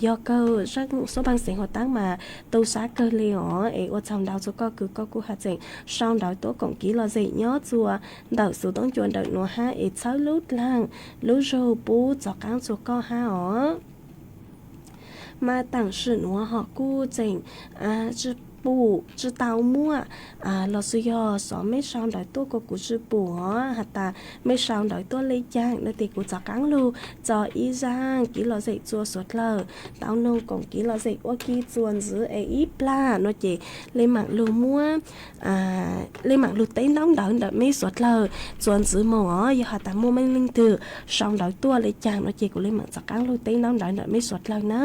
yog kawg zaaj suab pheej xeev huv taab mas tu sab kawg le os. Es ua tsaug ntau rua koj kws koj kuj has tseem sau ntawv tuaj koom kev lom zem nyob rua ntawm xuv toob cua ntawm nuav hab es txhawb lub dlaag lub zug pub rov qaab rua koj hab os. Mas taam sim nuav hom kuj tseem tsi pum tsi tau muaj los xwb yog xyov mej sau ntawv tuaj kuas kuv tsi pum os has tas mej sau ntawv tuaj le caag no tes kuv rov qaab lug tso ib zaaj kev lom zem rua suav dlawg tau noog koom kev lom zem ua ke txuas ntxiv es ib plag no ces le maam lug muab le maam lug teb ntaub ntawv ntawm mej suav dlawg txuas ntxiv moog os. Yog has tas muaj mej leej twg sau ntawv tuaj le caag no ces kuv le maam rov qaab lug teb ntaub ntawv ntawm mej suav dlawg na.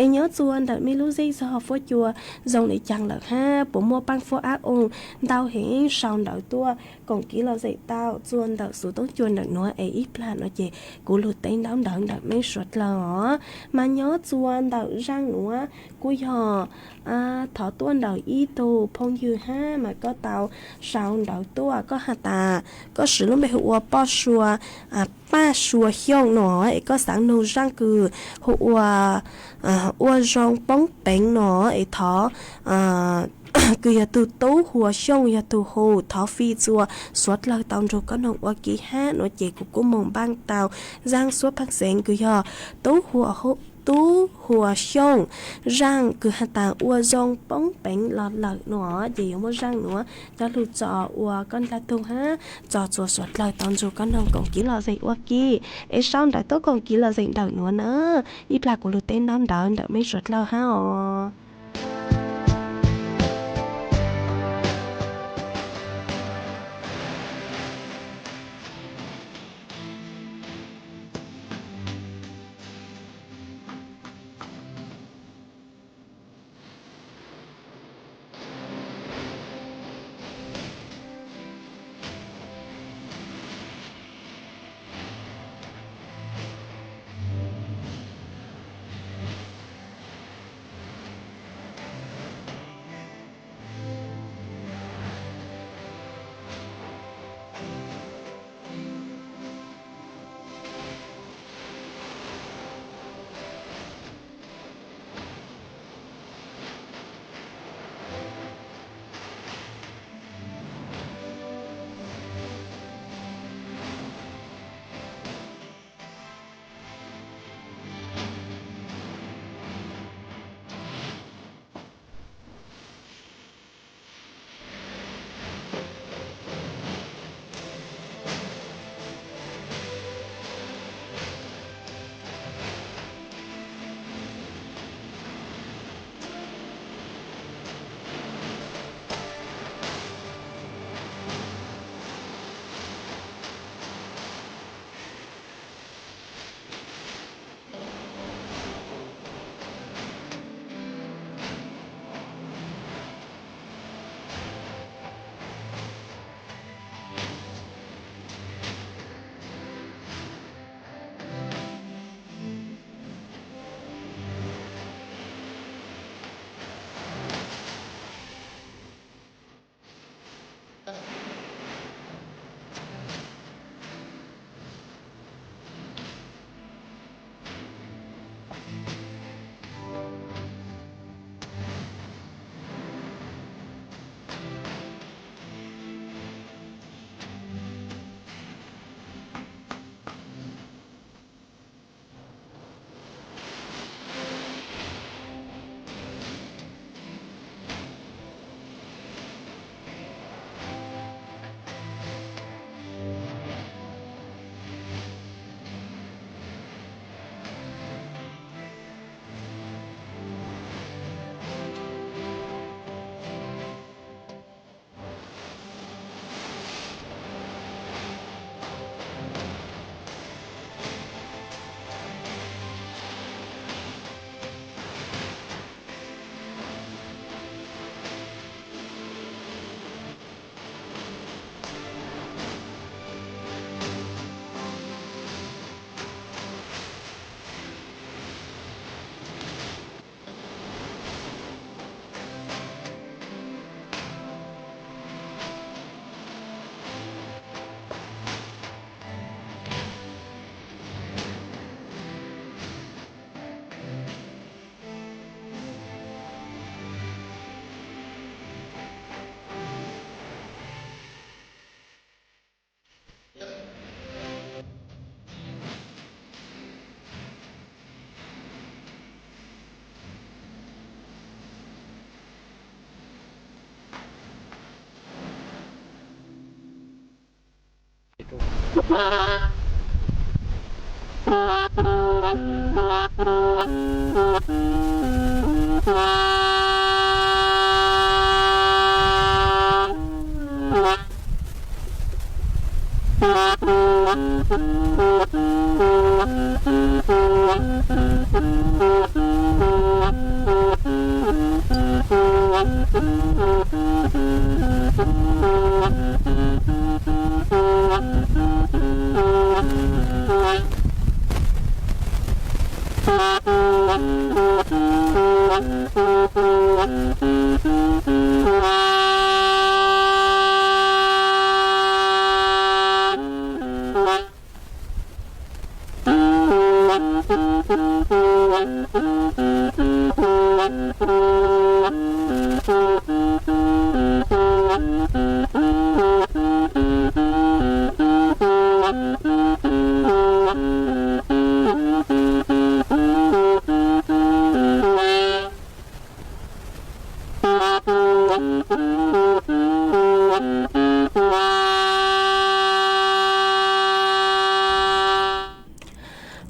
Es nyob rua ntawm mej lub zej zog fuab cua zoo le caag lawm hab puas muaj paaj fuab ab oo ntau heev sau ntawv tuaj koom kev lom zem tau txuas ntawm xuv toob cua ntawm nuav es ib plag no ces kuv lug teb ntaub ntawv ntawm mej suav dlawg os. Mas nyob rua ntawm zaaj nuav kuj yog thov tuaj ntawm ib tug phooj ywg hab mas koj tau sau ntawv tuaj koj has tas koj siv lub npe hu ua Poj Sua, Paj Sua Xyooj no es koj xaav nug zaaj kws hu ua ua zoo poob peev no es thov kws yog tug Tub Hua Xyooj yog tug hu thov fij rua suav dlawg tau nrug koj noog ua ke hab no ces kuv kuj moog npaaj tau zaaj suab pheej xeev kws yog Tub Hua Tub Hua Xyooj zaaj kws has tas ua zoo poob peev los lawm no ces yuav muab zaaj nuav coj lug tso ua koj ntaag tug hab tso rua suav dlawg tau nrug koj noog koom kev lom zem ua ke. Es sau ntawv tuaj koom kev lom zem ntawm nuav na. Ib plag kuv lug teb ntaub ntawv ntawm mej suav dlawg hab os.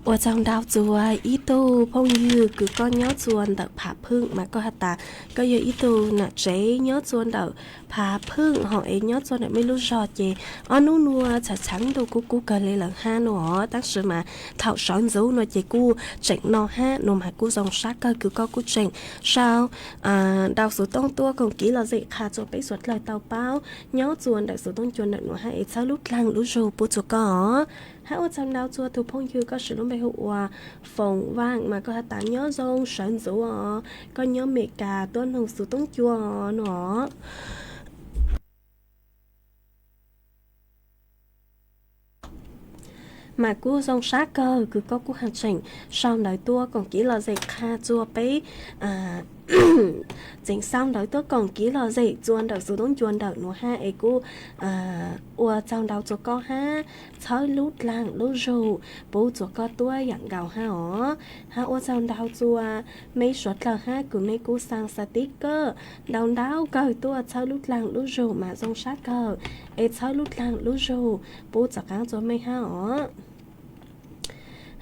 Ua tsaug ntau txuas ib tug phooj ywg kws koj nyob txua ntawm Phav Phwm mas koj has tas koj yog ib tug nam tsev nyob txua ntawm Phav Phwm hos es nyob txua ntawm mej lub zog ces ob nub nuav tshav tshav ntuj kuj kub kawg le lawm hab no os, tab sis mas thaum sawv ntxuv no ces kuj tseem no hab no mas kuj zoo sab kawg kws koj kuj tseem sau ntau xuv tooj tuaj koom kev lom zem qha txua peb suav dlawg tau paub nyob txua ntawm xuv tooj cua ntawm nuav hab es txhawb lub dlaag lub zug pub txua koj os. Hab ua tsaug ntau txua tug phooj ywg koj siv lub npe hu ua Foom Vaaj mas koj has tas nyob zoo sawv ntxuv os, koj nyob Meskas tuab noog xuv tooj cua no. Mas kuj zoo sab kawg kws koj kuj has tseem sau ntawv tuaj koom kev lom zem qha txua peb, tseem sau ntawv tuaj koom kev lom zem txua ntawm xuv tooj cua ntawm nuav hab es kuj ua tsaug ntau txua koj hab txhawb lub dlaag lub zug pub txua koj tuab yaam nkaus hab os. Hab ua tsaug ntau txua mej suav dlawg hab kws mej kuj xaa xav tib kawj ntau ntau kawg tuaj txhawb lub dlaag lub zug mas zoo sab kawg es txhawb lub dlaag lub zug pub txom qaab txua mej hab os.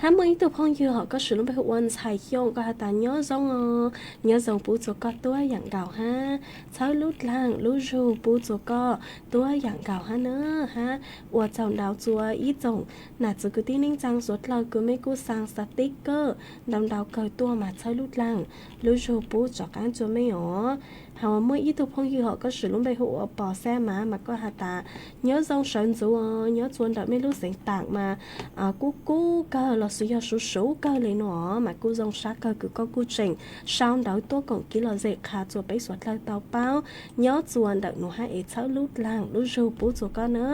Hab muaj ib tug phooj ywg hom koj siv lub npe hu ua Ntxhais Xyooj koj has tas nyob zoo os, nyob zoo pub txua koj tuab yaam nkaus hab txhawb lub dlaag lub zug pub txua koj tuab yaam nkaus hab na. Hab ua tsaug ntau txua ib tsoom nam txiv kwv tij neej tsaa suav dlawg kws mej kuj xaa xav tib kawj ntau ntau kawg tuaj mas txhawb lub dlaag lub zug pub txom qaab txua mej os. Hab muaj ib tug phooj ywg hom koj siv lub npe hu ua Pos Xab Mav mas koj has tas nyob zoo sawv ntxuv os, nyob txua ntawm mej lub xeev taam mas kuj kub kawg los sis yog suv suv kawg le no mas kuj zoo sab kawg kws koj kuj tseem sau ntawv tuaj koom kev lom zem qha txua peb suav dlawg tau paub nyob txua ntawm nuav hab es txhawb lub dlaag lub zug pub txua koj na.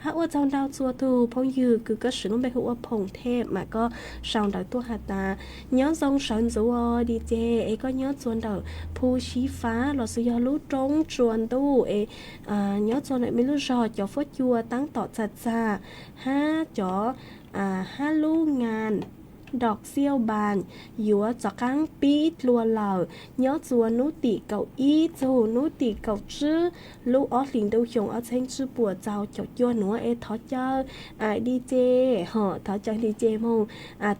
Hab ua tsaug ntau txua tug phooj ywg kws koj siv lub npe hu ua Phoom Them mas koj sau ntawv tuaj has tas nyob zoo sawv ntxuv os di ces es koj nyob txua ntawm Phu Siv Fav los sis yog lub roob tsua ntuj es nyob txua ntawm mej lub zog cov fuab cua taab tom txag txag hab cov hab lub ngas Dok Xiauj Npas yuav txom qaab pib dlua lawm nyob txua nub tim kaum ib txug nub tim kaum tsib lub ob hlis ntuj xyoo ob txheeb tsib puas rau caum cuaj nuav es thov caw di ces hom thov caw di ces moog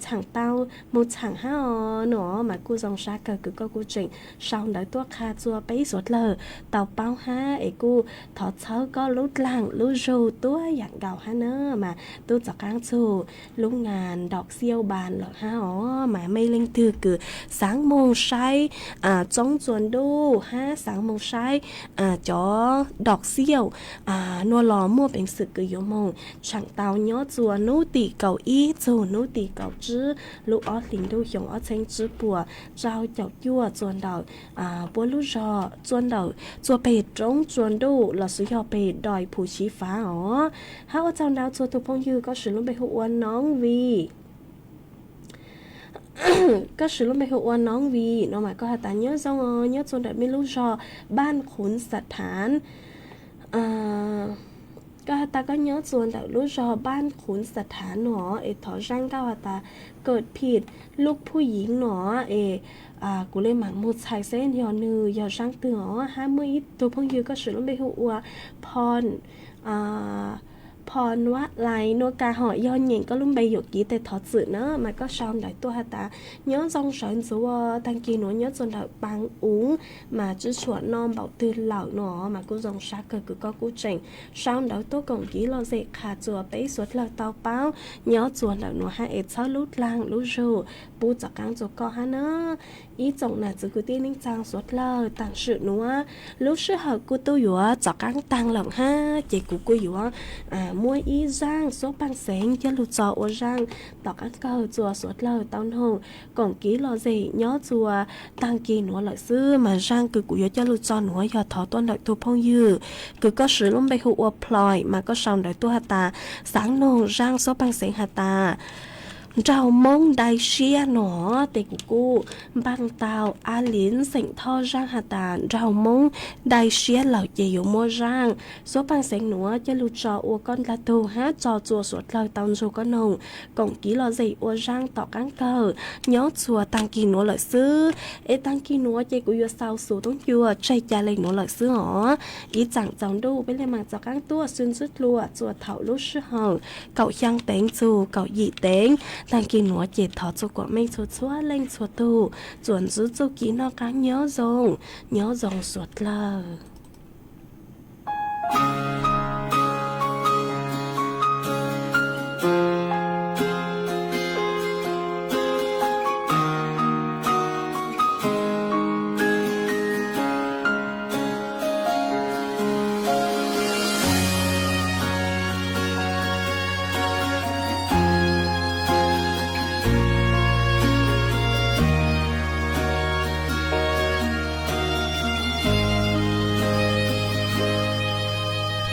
txhaam tau moog txhaam hab os no mas kuj zoo sab kawg kws koj kuj tseem sau ntawv tuaj qha txua peb suav dlawg tau paub hab es kuj thov txhawb koj lub dlaag lub zug tuab yaam nkaus hab na mas tub txom qaab txug lub ngas Dok Xiauj Npas lawm hab os mas mej leej twg kws xaav moog saib tsoob tsua ntuj hab xaav moog saib cov dok xiauj nuav los muaj peev xwm kws yuav moog txhaam tau nyob txua nub tim kaum ib txug nub tim kaum tsib lub ob hlis ntuj xyoo ob txheeb tsib puas rau caum cuaj txua ntawm puab lub zog txua ntawm txua peg roob tsua ntuj los sis yog peg doi Phu Siv Fav os. Hab ua tsaug ntau txua tug phooj ywg koj siv lub npe hu ua Noob Vij. Koj siv lub npe hu ua Noob Vij no mas koj has tas nyob zoo os, nyob txua ntawm mej lub zog Npaj Qhuv Xav Thaav. Koj has tas koj nyob txua ntawm lub zog Npaj Qhuv Xav Thaav no es thov zaaj nkauj has tas Kawm Phim Lub Phuj Yiv no es kuv le maam moog txhais seb yog nwg yog zaaj twg os. Hab muaj ib tug phooj ywg koj siv lub npe hu ua Phoo Phom Nuab Lais Nuaj Ka hom yog nyeem koj lub npe yuam kev tes thov txim na, mas koj sau ntawv tuaj has tas nyob zoo sawv ntxuv, tag kis nuav nyob txuas ntawm Paj Uv, mas tsi tshuam no npaum twg lawm no, mas kuj zoo sab kawg kws koj kuj tseem sau ntawv tuaj koom kev lom zem qha txuas peb suav dlawg tau paub nyob txuas ntawm nuav hab es txhawb lub dlaag lub zug pub tom qaab txug koj hab na. Ib tsoom nam txiv kwv tij neej tsaa suav dlawg, taam sim nuav lub sij hawm kuj tub yuav tom qaab taag lawm hab, ces kuv kuj yuav muab ib zaaj suab paaj xeev coj lug tso ua zaaj tom qaab kawg txuas suav dlawg tau noog koom kev lom zem nyob txuas taag kis nuav lawm xwb. Mas zaaj kws kuv yuav coj lug tso nuav yog thov tuaj ntawm tug phooj ywg kws koj siv lub npe hu ua Ploim, mas koj sau ntawv tuaj has tas xaav noog zaaj suab paaj xeev has tas nraug Moob dai siab no, tes kuv kuj npaaj tau Ab Liv xeem Thoj zaaj has tas nraug Moob dai siab lawm ces yuav muab zaaj suab paaj xeev nuav coj lug tso ua koj dlaag tug hab tso txuas suav dlawg tau ntsug koj noog koom kev lom zem ua zaaj tom qaab kawg nyob txuas taag kis nuav lawm xwb. Es taag kis nuav ces kuv yuav xaus xus toob cua tseg ca le nuav lawm xwb os. Ib tsaam tsaus ntuj peb le maam tom qaab tuaj xwb ntxwb dlua txuas thaum lub sij hawm kaum xyaa teev txug kaum yim teev. Taag kis nuav ces thov txug kuam meej txhua txhua leej txhua tug txuas ntxwv txuj ci noj qaab nyob zoo, nyob zoo suav dlawg.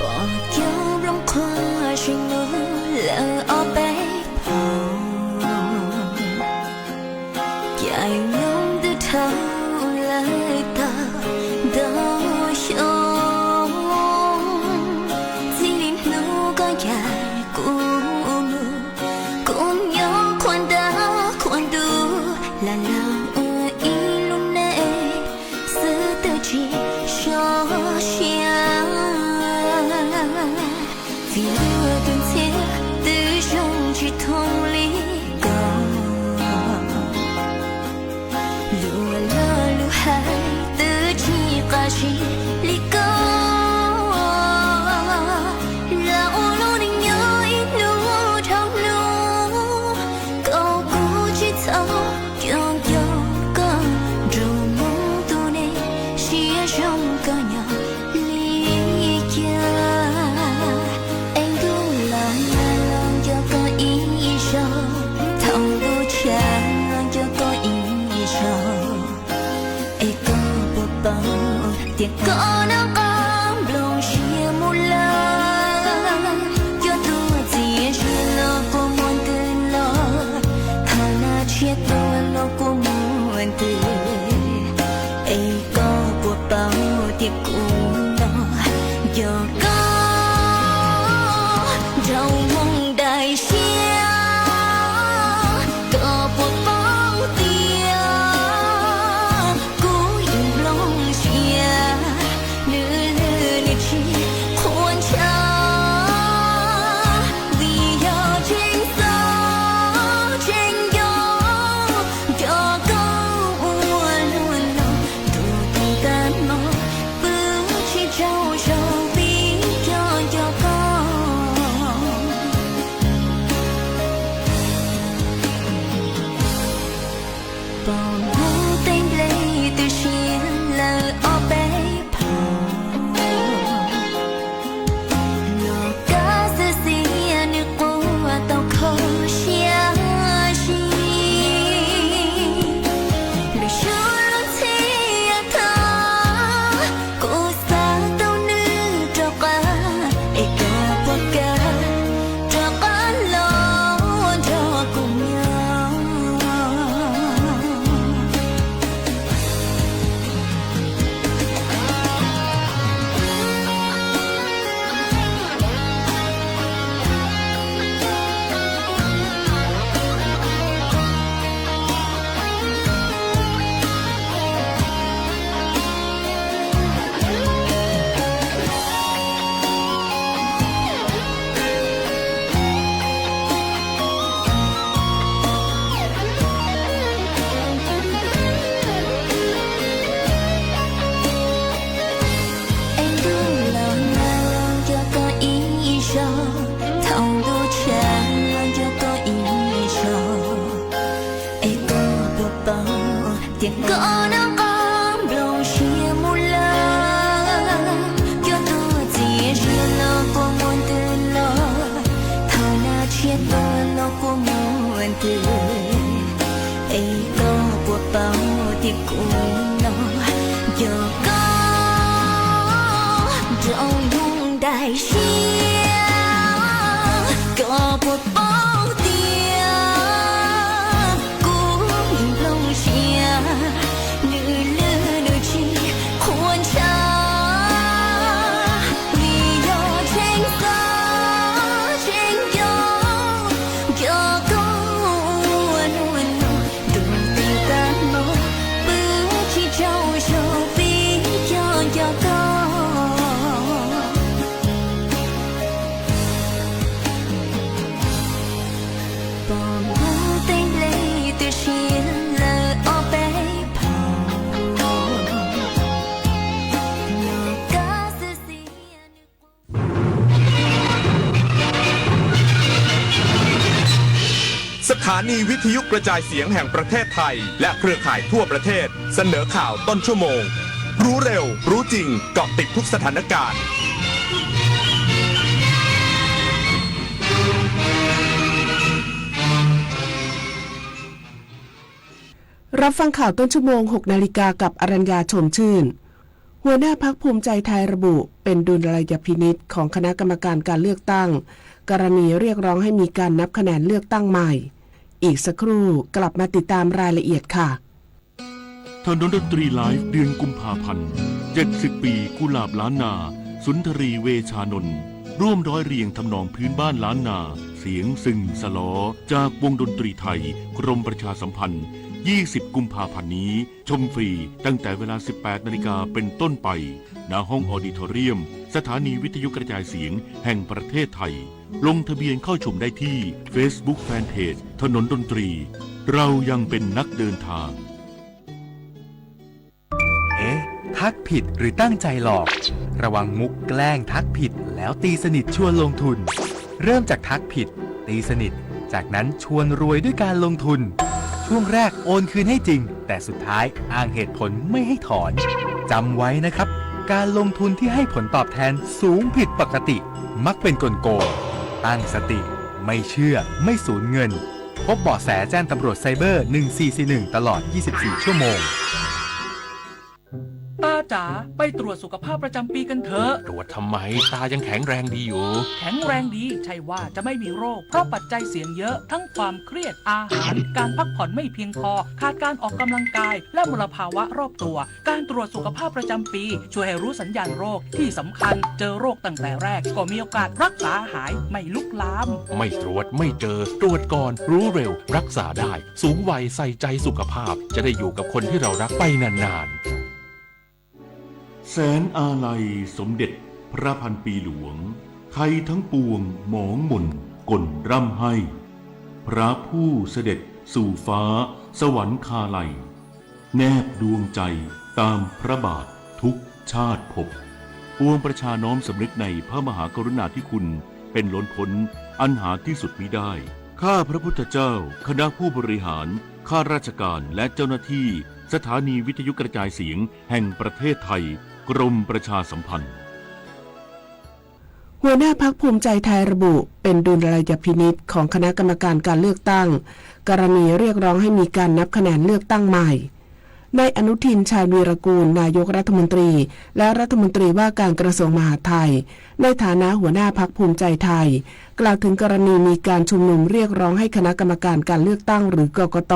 Pom cov nplooj qhuav zeeg lug lawm ob peb phaum, caij nyoog twb dhau lawm tau ntau xyoo. Txij li hnub koj ncaim kuv mus, kuv nyob qhuav ntaub qhuav ntuj, lam laug ua ib lub neej xwb twb tsis sov siab. Vim luag tus ntxhiab twb zoo tsis thooj li koj, luag lug lub hais twb tsis qab zib li koj. Lam ua lub neej nyob ib hnub dhau hnub, koj kuj tsis txhob co co koj, nraug Moob tug neeg siab zoo koj nyob li cas. Es ntuj los nag los nco koj ib zaug, thaum ntuj tshav los nco koj ib zaug. Es koj puas paub tias koj noj qab nplooj siab mus lawm? Cov tuaj txiav zog los kua muag ntws los, thaum nag tshiab tuaj los kua muag ntws. Es koj puas paub tias kuv los nco koj, nraug Moob dai siab? Koj puas paub tias kuv yug nplooj siab, nws Es koj puas paub tias kuv no yog koj nraum ntuj daim siab? Koj puas paub tias kuv nplooj siab nws lwj nws tsis qhuas ntshav? Vim yog tseem xav tseem nco, nco koj ua luaj no, ntuj twb tag los pw tsis tsaug zog vim yog nco koj. Pom npoo tej nplej twb siav lawm ob peb phau, nyob kab xwb xiab nws สถานีวิทยุกระจายเสียงแห่งประเทศไทยและเครือข่ายทั่วประเทศเสนอข่าวต้นชั่วโมง รู้เร็ว รู้จริง เกาะติดทุกสถานการณ์ รับฟังข่าวต้นชั่วโมง หกนาฬิกา กับอรัญญา ชมชื่น หัวหน้าพรรคภูมิใจไทยระบุเป็นดุลยพินิจของคณะกรรมการการเลือกตั้ง กรณีเรียกร้องให้มีการนับคะแนนเลือกตั้งใหม่ อีกสักครู่กลับมาติดตามรายละเอียดค่ะ ถนนดนตรีไลฟ์เดือนกุมภาพันธ์ เจ็ดสิบปีกุหลาบล้านนา สุนทรี เวชานนท์ ร่วมร้อยเรียงทำนองพื้นบ้านล้านนา เสียงซึ่งสลอ จากวงดนตรีไทย กรมประชาสัมพันธ์ ยี่สิบกุมภาพันธ์นี้ ชมฟรีตั้งแต่เวลา สิบแปดนาฬิกาเป็นต้นไป ณ ห้องออดิทอเรียม สถานีวิทยุกระจายเสียงแห่งประเทศไทย ลงทะเบียนเข้าชมได้ที่ Facebook Fanpage ถนนดนตรี เรายังเป็นนักเดินทาง เอ๊ะ ทักผิดหรือตั้งใจหลอก ระวังมุกแกล้งทักผิดแล้วตีสนิทชวนลงทุน เริ่มจากทักผิด ตีสนิท จากนั้นชวนรวยด้วยการลงทุน ช่วงแรกโอนคืนให้จริง แต่สุดท้ายอ้างเหตุผลไม่ให้ถอน จำไว้นะครับ การลงทุนที่ให้ผลตอบแทนสูงผิดปกติ มักเป็นกลโกง ตั้งสติ ไม่เชื่อ ไม่สูญเงิน พบเบาะแสแจ้งตำรวจไซเบอร์ หนึ่งสี่สี่หนึ่ง ตลอด ยี่สิบสี่ ชั่วโมง ตาจ๋า ไปตรวจสุขภาพประจำปีกันเถอะ ตรวจทำไม ตายังแข็งแรงดีอยู่ แข็งแรงดีใช่ว่าจะไม่มีโรค เพราะปัจจัยเสี่ยงเยอะ ทั้งความเครียด อาหาร การพักผ่อนไม่เพียงพอ ขาดการออกกำลังกาย และมลภาวะรอบตัว การตรวจสุขภาพประจำปี ช่วยให้รู้สัญญาณโรค ที่สำคัญ เจอโรคตั้งแต่แรก ก็มีโอกาสรักษาหาย ไม่ลุกลาม ไม่ตรวจไม่เจอ ตรวจก่อน รู้เร็ว รักษาได้ สูงวัยใส่ใจสุขภาพ จะได้อยู่กับคนที่เรารักไปนานๆ แสนอาลัยสมเด็จพระพันปีหลวง ไทยทั้งปวงหมองหม่นก่นร่ำไห้ พระผู้เสด็จสู่ฟ้าสวรรคาลัย แนบดวงใจตามพระบาททุกชาติภพ ปวงประชาน้อมสำนึกในพระมหากรุณาธิคุณเป็นล้นพ้นอันหาที่สุดมิได้ ข้าพระพุทธเจ้า คณะผู้บริหาร ข้าราชการ และเจ้าหน้าที่ สถานีวิทยุกระจายเสียงแห่งประเทศไทย กรมประชาสัมพันธ์ หัวหน้าพรรคภูมิใจไทยระบุเป็นดุลยพินิจของคณะกรรมการการเลือกตั้ง กรณีเรียกร้องให้มีการนับคะแนนเลือกตั้งใหม่ นายอนุทิน ชาญวีรกูล นายกรัฐมนตรี และรัฐมนตรีว่าการกระทรวงมหาดไทย ในฐานะหัวหน้าพรรคภูมิใจไทย กล่าวถึงกรณีมีการชุมนุมเรียกร้องให้คณะกรรมการการเลือกตั้งหรือกกต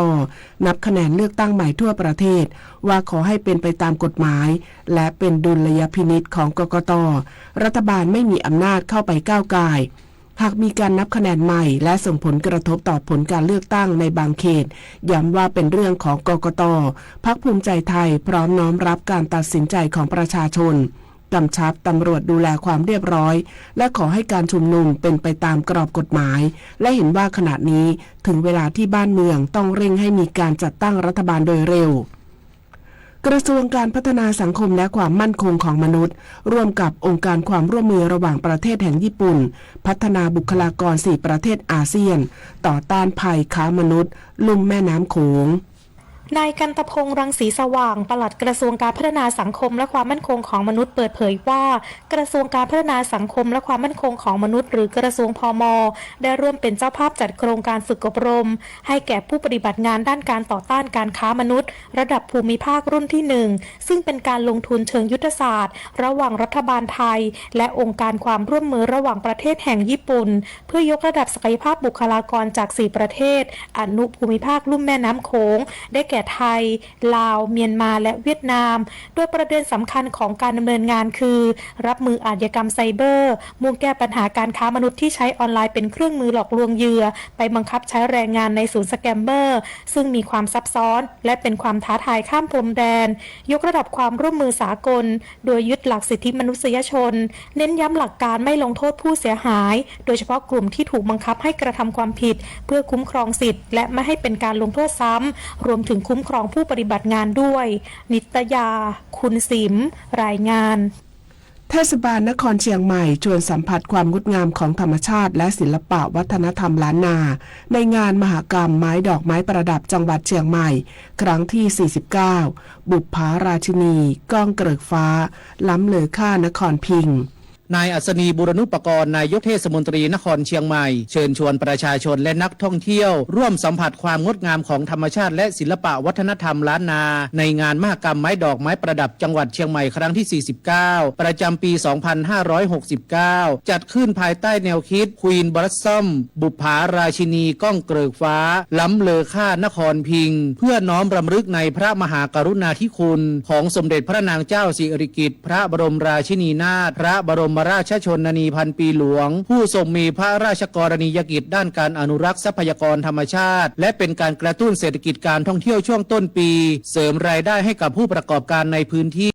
นับคะแนนเลือกตั้งใหม่ทั่วประเทศ ว่าขอให้เป็นไปตามกฎหมาย และเป็นดุลยพินิจของกกต รัฐบาลไม่มีอำนาจเข้าไปก้าวก่าย หากมีการนับคะแนนใหม่ และส่งผลกระทบต่อผลการเลือกตั้งในบางเขต ย้ำว่าเป็นเรื่องของกกต พรรคภูมิใจไทยพร้อมน้อมรับการตัดสินใจของประชาชน กำชับตำรวจดูแลความเรียบร้อย และขอให้การชุมนุมเป็นไปตามกรอบกฎหมาย และเห็นว่าขณะนี้ถึงเวลาที่บ้านเมืองต้องเร่งให้มีการจัดตั้งรัฐบาลโดยเร็ว กระทรวงการพัฒนาสังคมและความมั่นคงของมนุษย์ ร่วมกับองค์การความร่วมมือระหว่างประเทศแห่งญี่ปุ่น พัฒนาบุคลากรสี่ประเทศอาเซียน ต่อต้านภัยค้ามนุษย์ลุ่มแม่น้ำโขง นายกันตะพงษ์ รังสีสว่าง ปลัดกระทรวงการพัฒนาสังคมและความมั่นคงของมนุษย์ เปิดเผยว่า กระทรวงการพัฒนาสังคมและความมั่นคงของมนุษย์ หรือกระทรวง พม ได้ร่วมเป็นเจ้าภาพจัดโครงการฝึกอบรม ให้แก่ผู้ปฏิบัติงานด้านการต่อต้านการค้ามนุษย์ ระดับภูมิภาครุ่นที่หนึ่ง ซึ่งเป็นการลงทุนเชิงยุทธศาสตร์ ระหว่างรัฐบาลไทย และองค์การความร่วมมือระหว่างประเทศแห่งญี่ปุ่น เพื่อยกระดับศักยภาพบุคลากรจากสี่ประเทศอนุภูมิภาคลุ่มแม่น้ำโขง ได้แก่ไทย ลาว เมียนมา และเวียดนาม โดยประเด็นสำคัญของการดำเนินงานคือ รับมืออาชญากรรมไซเบอร์ มุ่งแก้ปัญหาการค้ามนุษย์ที่ใช้ออนไลน์เป็นเครื่องมือหลอกลวงเหยื่อ ไปบังคับใช้แรงงานในศูนย์สแกมเมอร์ ซึ่งมีความซับซ้อน และเป็นความท้าทายข้ามพรมแดน ยกระดับความร่วมมือสากล โดยยึดหลักสิทธิมนุษยชน เน้นย้ำหลักการไม่ลงโทษผู้เสียหาย โดยเฉพาะกลุ่มที่ถูกบังคับให้กระทำความผิด เพื่อคุ้มครองสิทธิ์ และไม่ให้เป็นการลงโทษซ้ำ รวมถึงคุ้มครองผู้ปฏิบัติงานด้วย นิตยา คุณสิม รายงาน เทศบาลนครเชียงใหม่ชวนสัมผัสความงดงามของธรรมชาติและศิลปะวัฒนธรรมล้านนา ในงานมหกรรมไม้ดอกไม้ประดับจังหวัดเชียงใหม่ ครั้งที่ สี่สิบเก้า บุปผาราชินี ก้องเกริกฟ้า ล้ำเลอค่านครพิงค์ นายอัศนี บูรณุปกรณ์ นายกเทศมนตรีนครเชียงใหม่ เชิญชวนประชาชนและนักท่องเที่ยวร่วมสัมผัสความงดงามของธรรมชาติและศิลปะวัฒนธรรมล้านนา ในงานมหกรรมไม้ดอกไม้ประดับจังหวัดเชียงใหม่ครั้งที่ สี่สิบเก้า ประจำปี สองพันห้าร้อยหกสิบเก้า จัดขึ้นภายใต้แนวคิด Queen Blossom บุปผาราชินีก้องเกริกฟ้า ล้ำเลอค่านครพิงค์ เพื่อน้อมรำลึกในพระมหากรุณาธิคุณของสมเด็จพระนางเจ้าสิริกิติ์ พระบรมราชินีนาถ พระบรมราชชนนีพันปีหลวง ผู้ทรงมีพระราชกรณียกิจด้านการอนุรักษ์ทรัพยากรธรรมชาติ และเป็นการกระตุ้นเศรษฐกิจการท่องเที่ยวช่วงต้นปี เสริมรายได้ให้กับผู้ประกอบการในพื้นที่